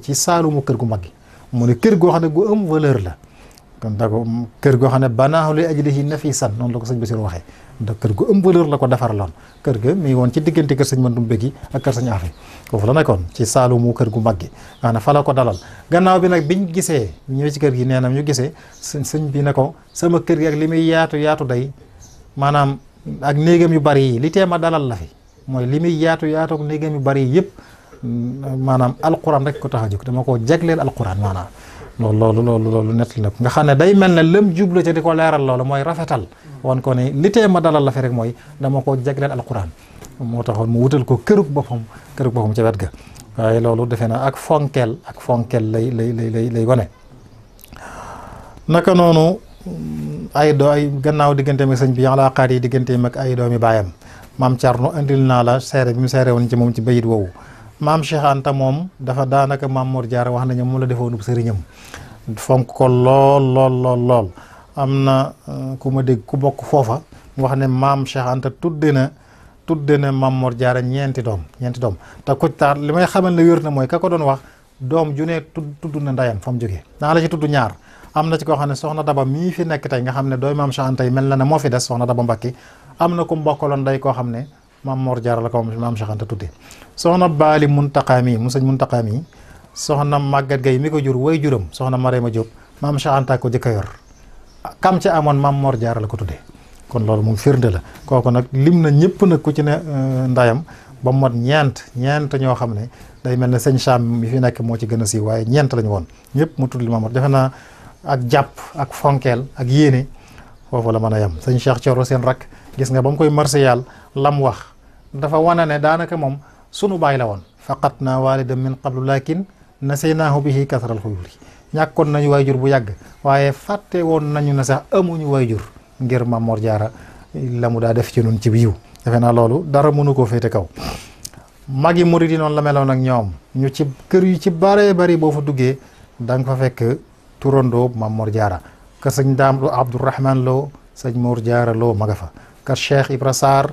ci saalumu kër gu mag gi mu ne kër goo xam ne gu am valeur la. kon da ko kër goo xam ne banaahu li ajlihi nafisan noonu la ko sëñ Basiru waxee da kër gu am valeur la ko defaraloon. kër ga mi ngi woon ci diggante kër sëñ Mandumbe gi ak kër sëñ Afi foofu la nekkoon ci saalumu kër gu mag gi nga xam ne fa la ko dalal. gannaaw bi nag biñ gisee ñëwee ci kër gi nee na ñu gisee sëñ bi ne ko sama kër gi ak li muy yaatu day maanaam ak néegam yu bari yi li tee ma dalal la fi mooy li muy yaatu ak néegam yu bari yi yëpp maanaam alquran rek ko tax a jóg dama koo jagleel alquran maanaam. loolu nettali na ko nga xam ne day mel ne lëm jublu ca di ko leeral loolu mooy rafetal wan ko ne li tee ma dalal la fi rek mooy dama koo jagleel alquran moo taxoon mu wutal ko kërug boppam ca wet ga. waaye loolu defe na ak fonkeel lay wane. naka noonu ay gannaaw digganteem ak sëñ bi alaaqaat yi digganteem ak ay doomi baayam maam Thierno indil naa la seere bi mu seere woon ci moom ci bayit woowu. maam Cheikh Anta moom dafa daanaka Mame Mor Diarra wax nañu moom la defoonub sëriñam fonk ko lool am na ku ma dégg ku bokk foofa wax ne maam Cheikh Anta tudde na Mame Mor Diarra ñeenti doom te ku taar li may xamal ne wér na mooy ka ko doon wax doom ju ne tudd na ndayam fa mu jógee naa la ci tudd ñaar. am na ci koo xam ne soxna Daba mii fi nekk tey nga xam ne dooy maam Cheikh Anta yi mel na ne moo fi des soxna Daba Mbacke am na ku mbokkaloon day koo xam ne Mame Mor Diarra la ko maam Cheikh Anta tudde soxna Baali Muntaqa mi mu sëñ Muntaqa mi soxna Maguette Gueye mi ko jur way juram soxna Marema Diop maam Cheikh Anta ko jëkk a yor kam ci amoon Mame Mor Diarra la ko tuddee kon loolu moom firnde la kooku nag lim na ñëpp nag ku ci ne ndayam ba mot ñeent ñoo xam ne day mel ne sëñ Cham mi fi nekk moo ci gën a siiw waaye ñeent lañu woon ñëpp mu tudd li Mame Mor defe naa ak jàpp ak fonkeel ak yéene foofu la mën a yem. sëñ Cheikh Thioro seen rak gis nga ba mu koy marsiyal lam wax dafa wane ne daanaka moom sunu baay la woon faqat naa walidan min qablu lakin nasaynaahu bihi kasral xuyuli ñàkkoon nañu waajur bu yàgg waaye fàtte woon nañu ne sax amuñu waajur ngir Mame Mor Diarra la mu daa def ci nun ci biiw defe naa loolu dara mënu koo féete kaw. magi murid yi noonu la meloon ak ñoom ñu ci kër yu ci bare bari boo fa duggee da nga fa fekk turandoo Mame Mor Diarra kër sëñ Daam Abdourahman Lo sëñ Mor Diarra Lo ma nga fa kër Cheikh Ibra Sarr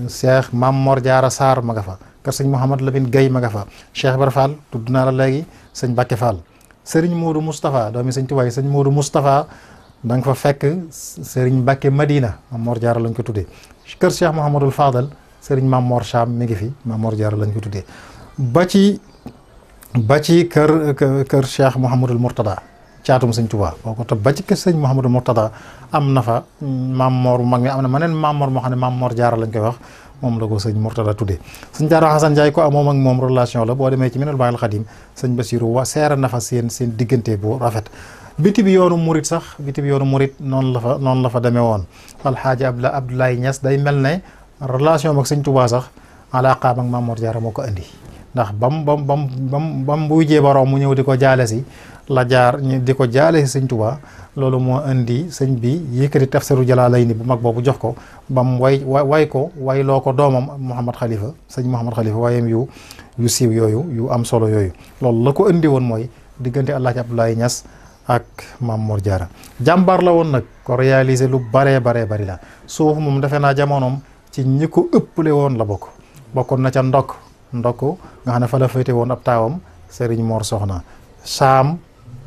Cheikh Mame Mor Diarra Sarr ma nga fa kër sëñ Mouhamad Lamine Gueye ma nga fa Cheikh Ibra Fall tudd naa la léegi sëñ Bakke Fall sëriñ Modou Moustapha doomi sëñ Tuwaay sëñ Modou Moustapha da nga fa fekk sëriñ Bakke Madina Mame Mor Diarra lañ ko tuddee kër Cheikh Mouhamadul Fadal sëriñ Mame Mor Cham mi ngi fi Mame Mor Diarra lañ ko tuddee ba ci kër Cheikh Mouhamadul Mourtada caatum sëñ Tuubaa boo ko topp ba ci kër sëñ Mouhamadul Mourtada am na fa Mame Mor mag mi am na maneen Mame Mor moo xam ne Mame Mor Diarra lañ koy wax moom la ko sëñ Mourtada tuddee sëñ Diarra Xasan Ndiaye ko moom ak moom relation la boo demee ci Minanul Baaqil Xadiim sëñ Basiru wa seera na fa seen diggante bu rafet biti bi yoonu murit noonu la fa demee woon alxaaji Abdoulaye Niass day mel ne relation ak sëñ Tuubaa sax alaaqaam ak Mame Mor Diarra moo ko indi ndax bam wujjee borom mu ñëw di ko jaale si la jaar ñu di ko jaale si sëñ Tuubaa loolu moo indi sëñ bi yëkkati tafsiru Jalaalayni bu mag boobu jox ko ba mu way ko wayloo ko doomam Mouhamad Khalifa sëñ Mouhamad Khalifa waayam yu siiw yooyu yu am solo yooyu loolu la ko indi woon mooy diggante Alaaji Abdoulaye Niass ak Maam Mor Jaara jàmbaar la woon nag ko réaliser lu bari la suuf moom defe naa jamonoom ci ñi ko ëppale woon la bokkoon na ca ndokk nga xam ne fa la féete woon ab taawam Serigne Mor Soxna saam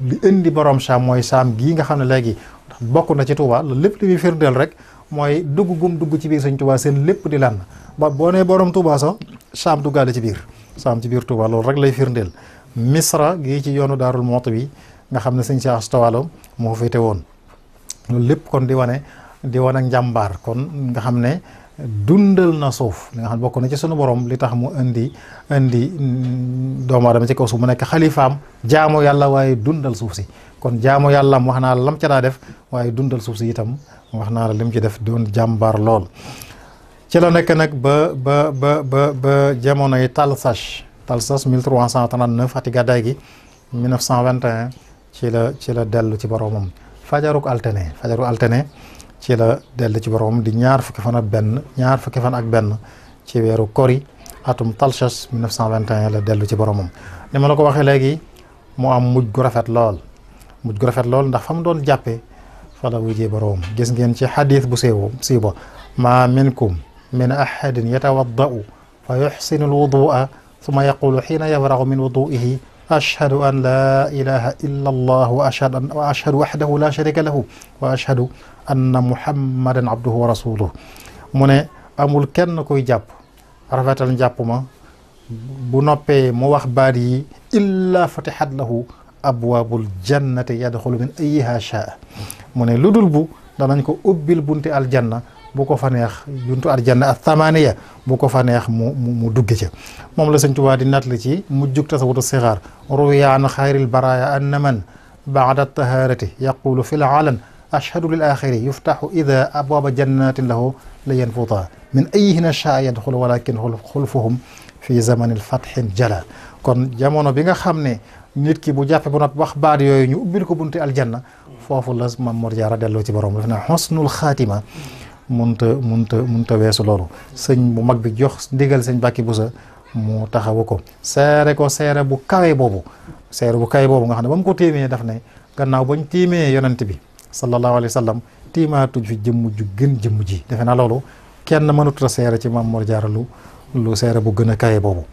li indi borom saam mooy saam gii nga xam ne léegi bokk na ci Touba loolu lépp li muy firndeel rek mooy dugg ci biir sëñ Touba seen lépp di lan ba boo nee borom Touba sax saam duggaale ci biir saam ci biir Touba loolu rek lay firndeel Misra gii ci yoonu Daarul Muxti bi nga xam ne sëñ Cheikh Astawalo moo féete woon loolu lépp kon di wane ak njàmbaar kon nga xam ne dundal na suuf li nga xam ne bokk na ci sunu borom li tax mu indi doomu aadama ci kaw suuf mu nekk xalifaam jaamu yàlla waaye dundal suuf si kon jaamu yàlla wax naa la lam ca daa def waaye dundal suuf si itam wax naa la lim ci def doon jàmbaar lool. ci la nekk nag ba jamonoy Talsas 1339 ati gàddaay gi 1921 ci la dellu ci boromam fajaruk altine ci la dellu ci boromam di ñaar fukki fan ak benn ci weeru kori atum Talsas 1921 la dellu ci boromam ni ma la ko waxee léegi mu am mujj gu rafet lool ndax fa mu doon jàppee fa la wujjee boromam gis ngeen ci xadiis bu siiw ba ma minkum min ahadin yatawaddau fa yuxsinu alwudua summa yaqulu xiina yafragu min wuduihi ashhadu an la ilaha illa allah wa ashhadu wahdahu la sharika lahu wa ashhadu anna muhammadan abduhu wa rasuluhu mu ne amul kenn kuy jàpp rafetal njàpp ma bu noppee mu wax baat yi illa fatihat lahu abwaabul jannati yadxulu min ayyiha shaa mu ne lu dul bu danañ ko ubbil bunti aljanna bu ko fa neex buntu aljanna ath-thamaniya bu ko fa neex mu dugg ca moom la Sëñ Tuubaa di nattali ci mujjug tasawudu sixaar ruwiya an xayril baraaya anna man ba'da taharati yaqulu fil alan ashhadu lil axiri yuftaxu ida abwaaba jannatin lahu la yanfuta min ayyihinna shaa yadxulu walakin xulfuhum fi zamanil fathin jala kon jamono bi nga xam ne nit ki bu jàppe bu noppi wax baat yooyu ñu ubbil ko bunti aljanna foofu la Maam Mor Jaara delloo ci borom daf na xusnul xaatima munta weesu loolu sëñ bu mag bi jox ndigal sëñ Bàkki Busa mu taxawu ko seere bu kawe boobu nga xam ne ba mu ko téemee daf ne gannaaw bañ tiimee yonent bi sallallahu alayhi wa sallam tiimaatuñ fi jëmm ju gën jëmm ji defe naa loolu kenn mënut a seere ci Maam Mor Jaara lu seere bu gën a kawe boobu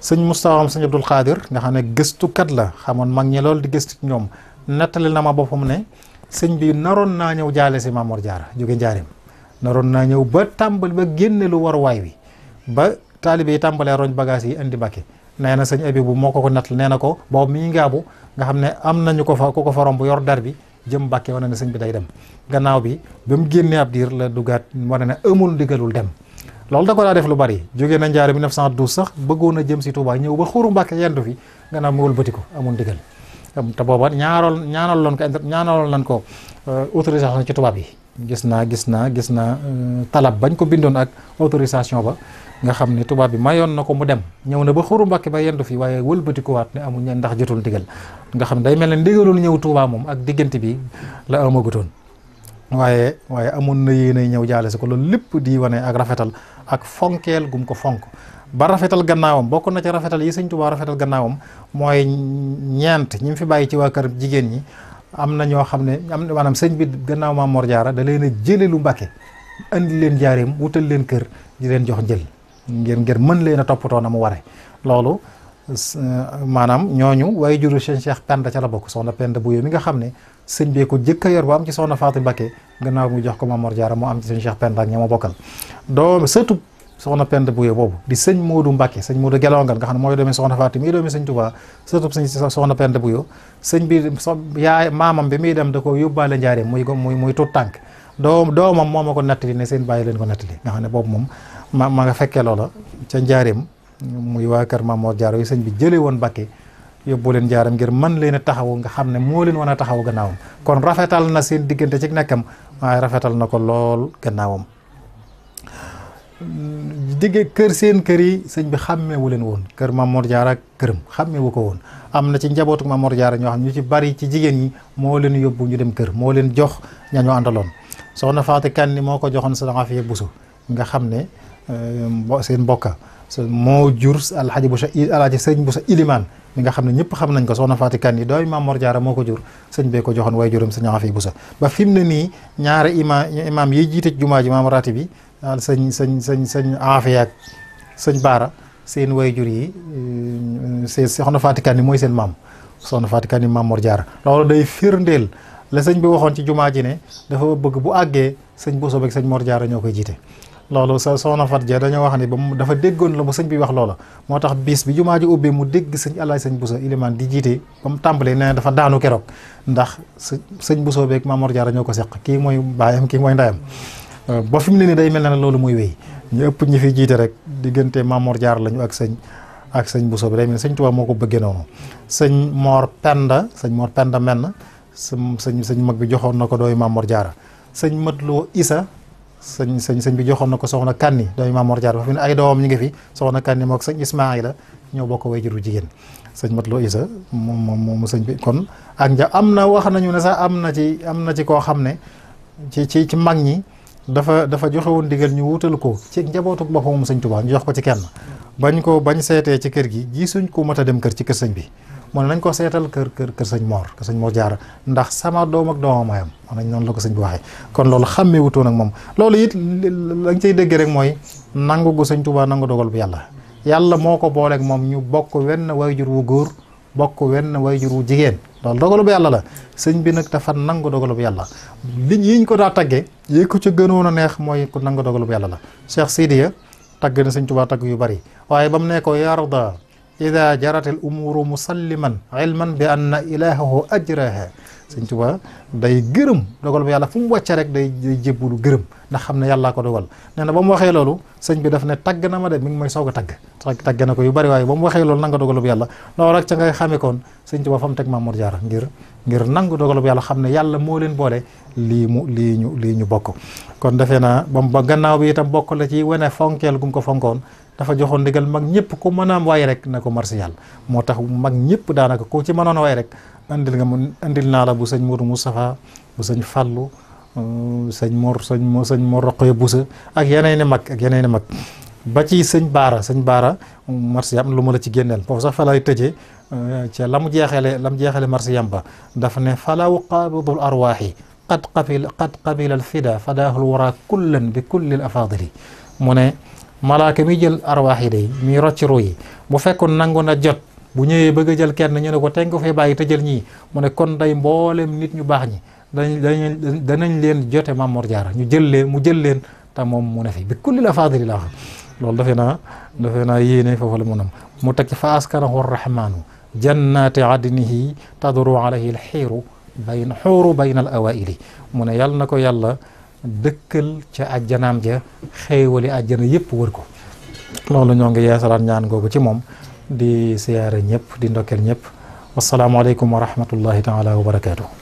sëñ Moustapha sëñ Abdul Xaadir nga xam ne gëstukat la xamoon mag ñi loolu di gëstu ci ñoom nettali na ma boppam ne sëñ bi naroon naa ñëw jaale si Maam Mor Jaara jóge njaarim naroon naa ñëw ba tàmbali ba génne lu war waay wi ba taalibe yi tàmbalee roñ bagage yi indi Mbàkke nee na sëñ Abibu moo ko nettal nee na ko boobu mi ngaabu nga xam ne am nañu ko fa romb yor dar bi jëm Mbàkke wane ne sëñ bi day dem gannaaw bi ba mu génnee ab diir la dugaat wane ne amul ndigalul dem loolu da ko daa def lu bari jógee na njaare 1912 sax bëggoon a jëm si Touba ñëw ba xuru Mbàkke yendu fi gannaaw mu wëlbati ko amul ndigal te booba ñaanaloon lan ko autorisation ci tubaab yi gis naa talab bañ ko bindoon ak autorisation ba nga xam ne tubaab bi mayoon na ko mu dem ñëw na ba xuru Mbàkke ba yendu fi waaye wëlbati ko waat ne amul ndax jotul ndigal nga xam ne day mel ne ndigalul ñëw Touba moom ak diggante bi la amagutoon waaye amoon na yéene ñëw jaale si ko loolu lépp di wane ak rafetal ak fonkeel gum ko fonk ba rafetal gannaawam bokk na ci rafetal yi Sëñ Tuubaa rafetal gannaawam mooy ñeent ñi mu fi bàyyi ci waa kër jigéen ñi am na ñoo xam ne maanaam sëñ bi gannaaw Maam Mor Jaara da leen a jële lu Mbàkke andi leen jaareem wutal leen kër di leen jox njël ngir mën leen a toppatoo na mu ware loolu maanaam ñooñu waaye juru sëñ Cheikh Penda ca la bokk soxna Penda Bouye mi nga xam ne sëñ bee ko jëkk a yor ba am ci soxna Fatou Mbacké gannaaw mu jox ko Maam Mor Jaara moo am ci sëñ Cheikh Penda ak ña ma bokkal doom sëtub soxna Penda Bouye boobu di sëñ Modou Mbacké sëñ Modou Gelongal nga xam ne mooy doomi soxna Fatou mi doomi sëñ Touba sëtub sëñ soxna Penda Bouye sëñ bi yaay maamam bi muy dem da ko yóbbaale njaareem muy tut tànk doomam moo ma ko nettali ne seen bàyyi leen ko nettali nga xam ne boobu moom ma nga fekkee loola ca njaareem muy waa kër Maam Mor Jaara yu sëñ bi jëlee woon Mbacké yóbbu leen njaaram ngir mën leen a taxawu nga xam ne moo leen wan a taxawu gannaawam kon rafetal na seen diggante ci nekkam waaye rafetal na ko lool gannaawam digge kër seen kër yi sëñ bi xàmmeewu leen woon kër Maam Mor Jaara ak këram xàmmeewu ko woon. am na ci njabootu Maam Mor Jaara ñoo xam ñu ci bari ci jigéen ñi moo leen yóbbu ñu dem kër moo leen jox ñañoo àndaloon. soxna Faati Kanni moo ko joxoon sa Afiya Buso nga xam ne seen mbokka moo jur alxaji Buso alaaji sëñ Buso Ilimaan mi nga xam ne ñëpp xam nañ ko. soxna Faati Kanni dooy Maam Mor Jaara moo ko jur sëñ bee ko joxoon way juram sëñ Afiya Buso ba fi mu ne nii ñaari imaam yi jiite jumaa ji maam raati bi daal sëñ Afiya ak sëñ Baara seen way jur yi soxna Faati Kanni mooy seen maam soxna Faati Kanni Maam Mor Jaara loolu day firndeel la sëñ bi waxoon ci jumaa ji ne dafa bëgg bu àggee sëñ Buso beeg sëñ Mor Jaara ñoo koy jiite. loolu soxna Fat Ja dañoo wax ne ba mu dafa déggoon la bu sëñ bi wax loola moo tax bis bi jumaa ji ubbee mu dégg sëñ Alaaj sëñ Buso Ilimaan di jiite ba mu tàmbalee nee dafa daanu keroog ndax sëñ Buso beeg Maam Mor Jaara ñoo ko seq kii mooy baayam kii mooy ndayam ba fi mu ne nii day mel ne loolu muy wéy ñu ëpp ñi fi jiite rek diggante Maam Mor Jaara lañu ak sëñ Buso bi day mel ne sëñ Tuubaa moo ko bëggee noonu. sëñ Mor Penda menn sëñ mag bi joxoon na ko dooy Maam Mor Jaara sëñ Matloo Isa sëñ bi joxoon na ko soxna Kanni dooy Maam Mor Jaara ba fi ne ay doomam ñu ngi fi soxna Kanni mook sëñ Ismaayla ñoo bokk wayjuru jigéen sëñ Matloo Isa moom sëñ bi kon ak am na wax nañu ne sax am na ci koo xam ne ci mag ñi dafa joxe woon digal ñu wutal ko ci njabootu boppam moom sëñ Tuubaa ñu jox ko ci kenn bañ seetee ci kër gi gisuñ ko mat a dem kër ci kër sëñ bi mu ne nañ ko seetal kër sëñ Mor Jaara ndax sama doom ak doomam ayam nañ noonu la ko sëñ bi waxee kon loolu xàmmee wutoon ak moom loolu it lañ cay dégg rek mooy nangu gu sëñ Tuubaa nangu dogal bu yàlla moo ko booleeg moom ñu bokk wenn wayjur wu góor bokk wenn wayjur wu jigéen loolu dogalu bu yàlla la sëñ bi nag dafa nangu dogalu bu yàlla yiñ ko daa tagge yi ko ci gënoon a neex mooy ku nangu dogalu bu yàlla la Cheikh Sidiya tagg na sëñ Tuubaa tagg yu bari waaye ba mu ne ko yarda ida jaratil umuru musalliman ilman bi anna ilahahu ajraha sëñ Tuubaa day gërëm dogal bu yàlla fu mu wàcce rek day jébbulu gërëm ndax xam ne yàllaa ko dogal nee na ba mu waxee loolu sëñ bi daf ne tagg na ma de mi ngi may soog a tagg na ko yu bari waaye ba mu waxee loolu nangu dogal bu yàlla loolu rek ca ngay xamee koon sëñ Tuubaa fa mu teg Maam Mor Jaara ngir nangu dogal bu yàlla xam ne yàlla moo leen boole lii ñu bokk kon defee naa ba gannaaw bi itam bokk la ci wane fonkeel gum ko fonkoon dafa joxoon ndigal mag ñëpp ku mën a waay rek na ko marsi yàlla moo tax mag ñëpp daanaka ku ci mënoon a waay rek andil naa la bu sëñ Mourou Moustapha bu sëñ Fallou sëñ Mor Roqoye Boussa ak yeneen i mag ba ci sëñ Baara marsi yam lu ma la ci génneel foofu sax fa lay tëjee ca la mu jeexale marsi yam ba dafa ne falaw qabidul arwaaxi qad qabila al fida fadaahul wara kullan bi kulli al afadili mu ne malaaka mi jël arwaax yi day mi rocci ru yi bu fekkoon nangu na jot bu ñëwee bëgg a jël kenn ñu ne ko teg nga fay bàyyi te jël ñii mu ne kon day mboolem nit ñu baax ñi danañ leen jote Maam Mor Jaara mu jël leen te moom mu ne fi bi kulli la faadili la wax loolu defe naa yéene foofu la mu teg ci fa askanahu rahmaanu jannati adnihi tadru alayhi alxiiru bayna al awaili mu ne yàlla na ko yàlla dëkkal ca àjjanaam ja xéewali àjjana yëpp wër ko loolu ñoo ngi yeesalaat ñaan googu ci moom di siyaare ñëpp di ndokkeel ñëpp wasalaamaaleykum wa rahmatullahi taala wa barakaatu.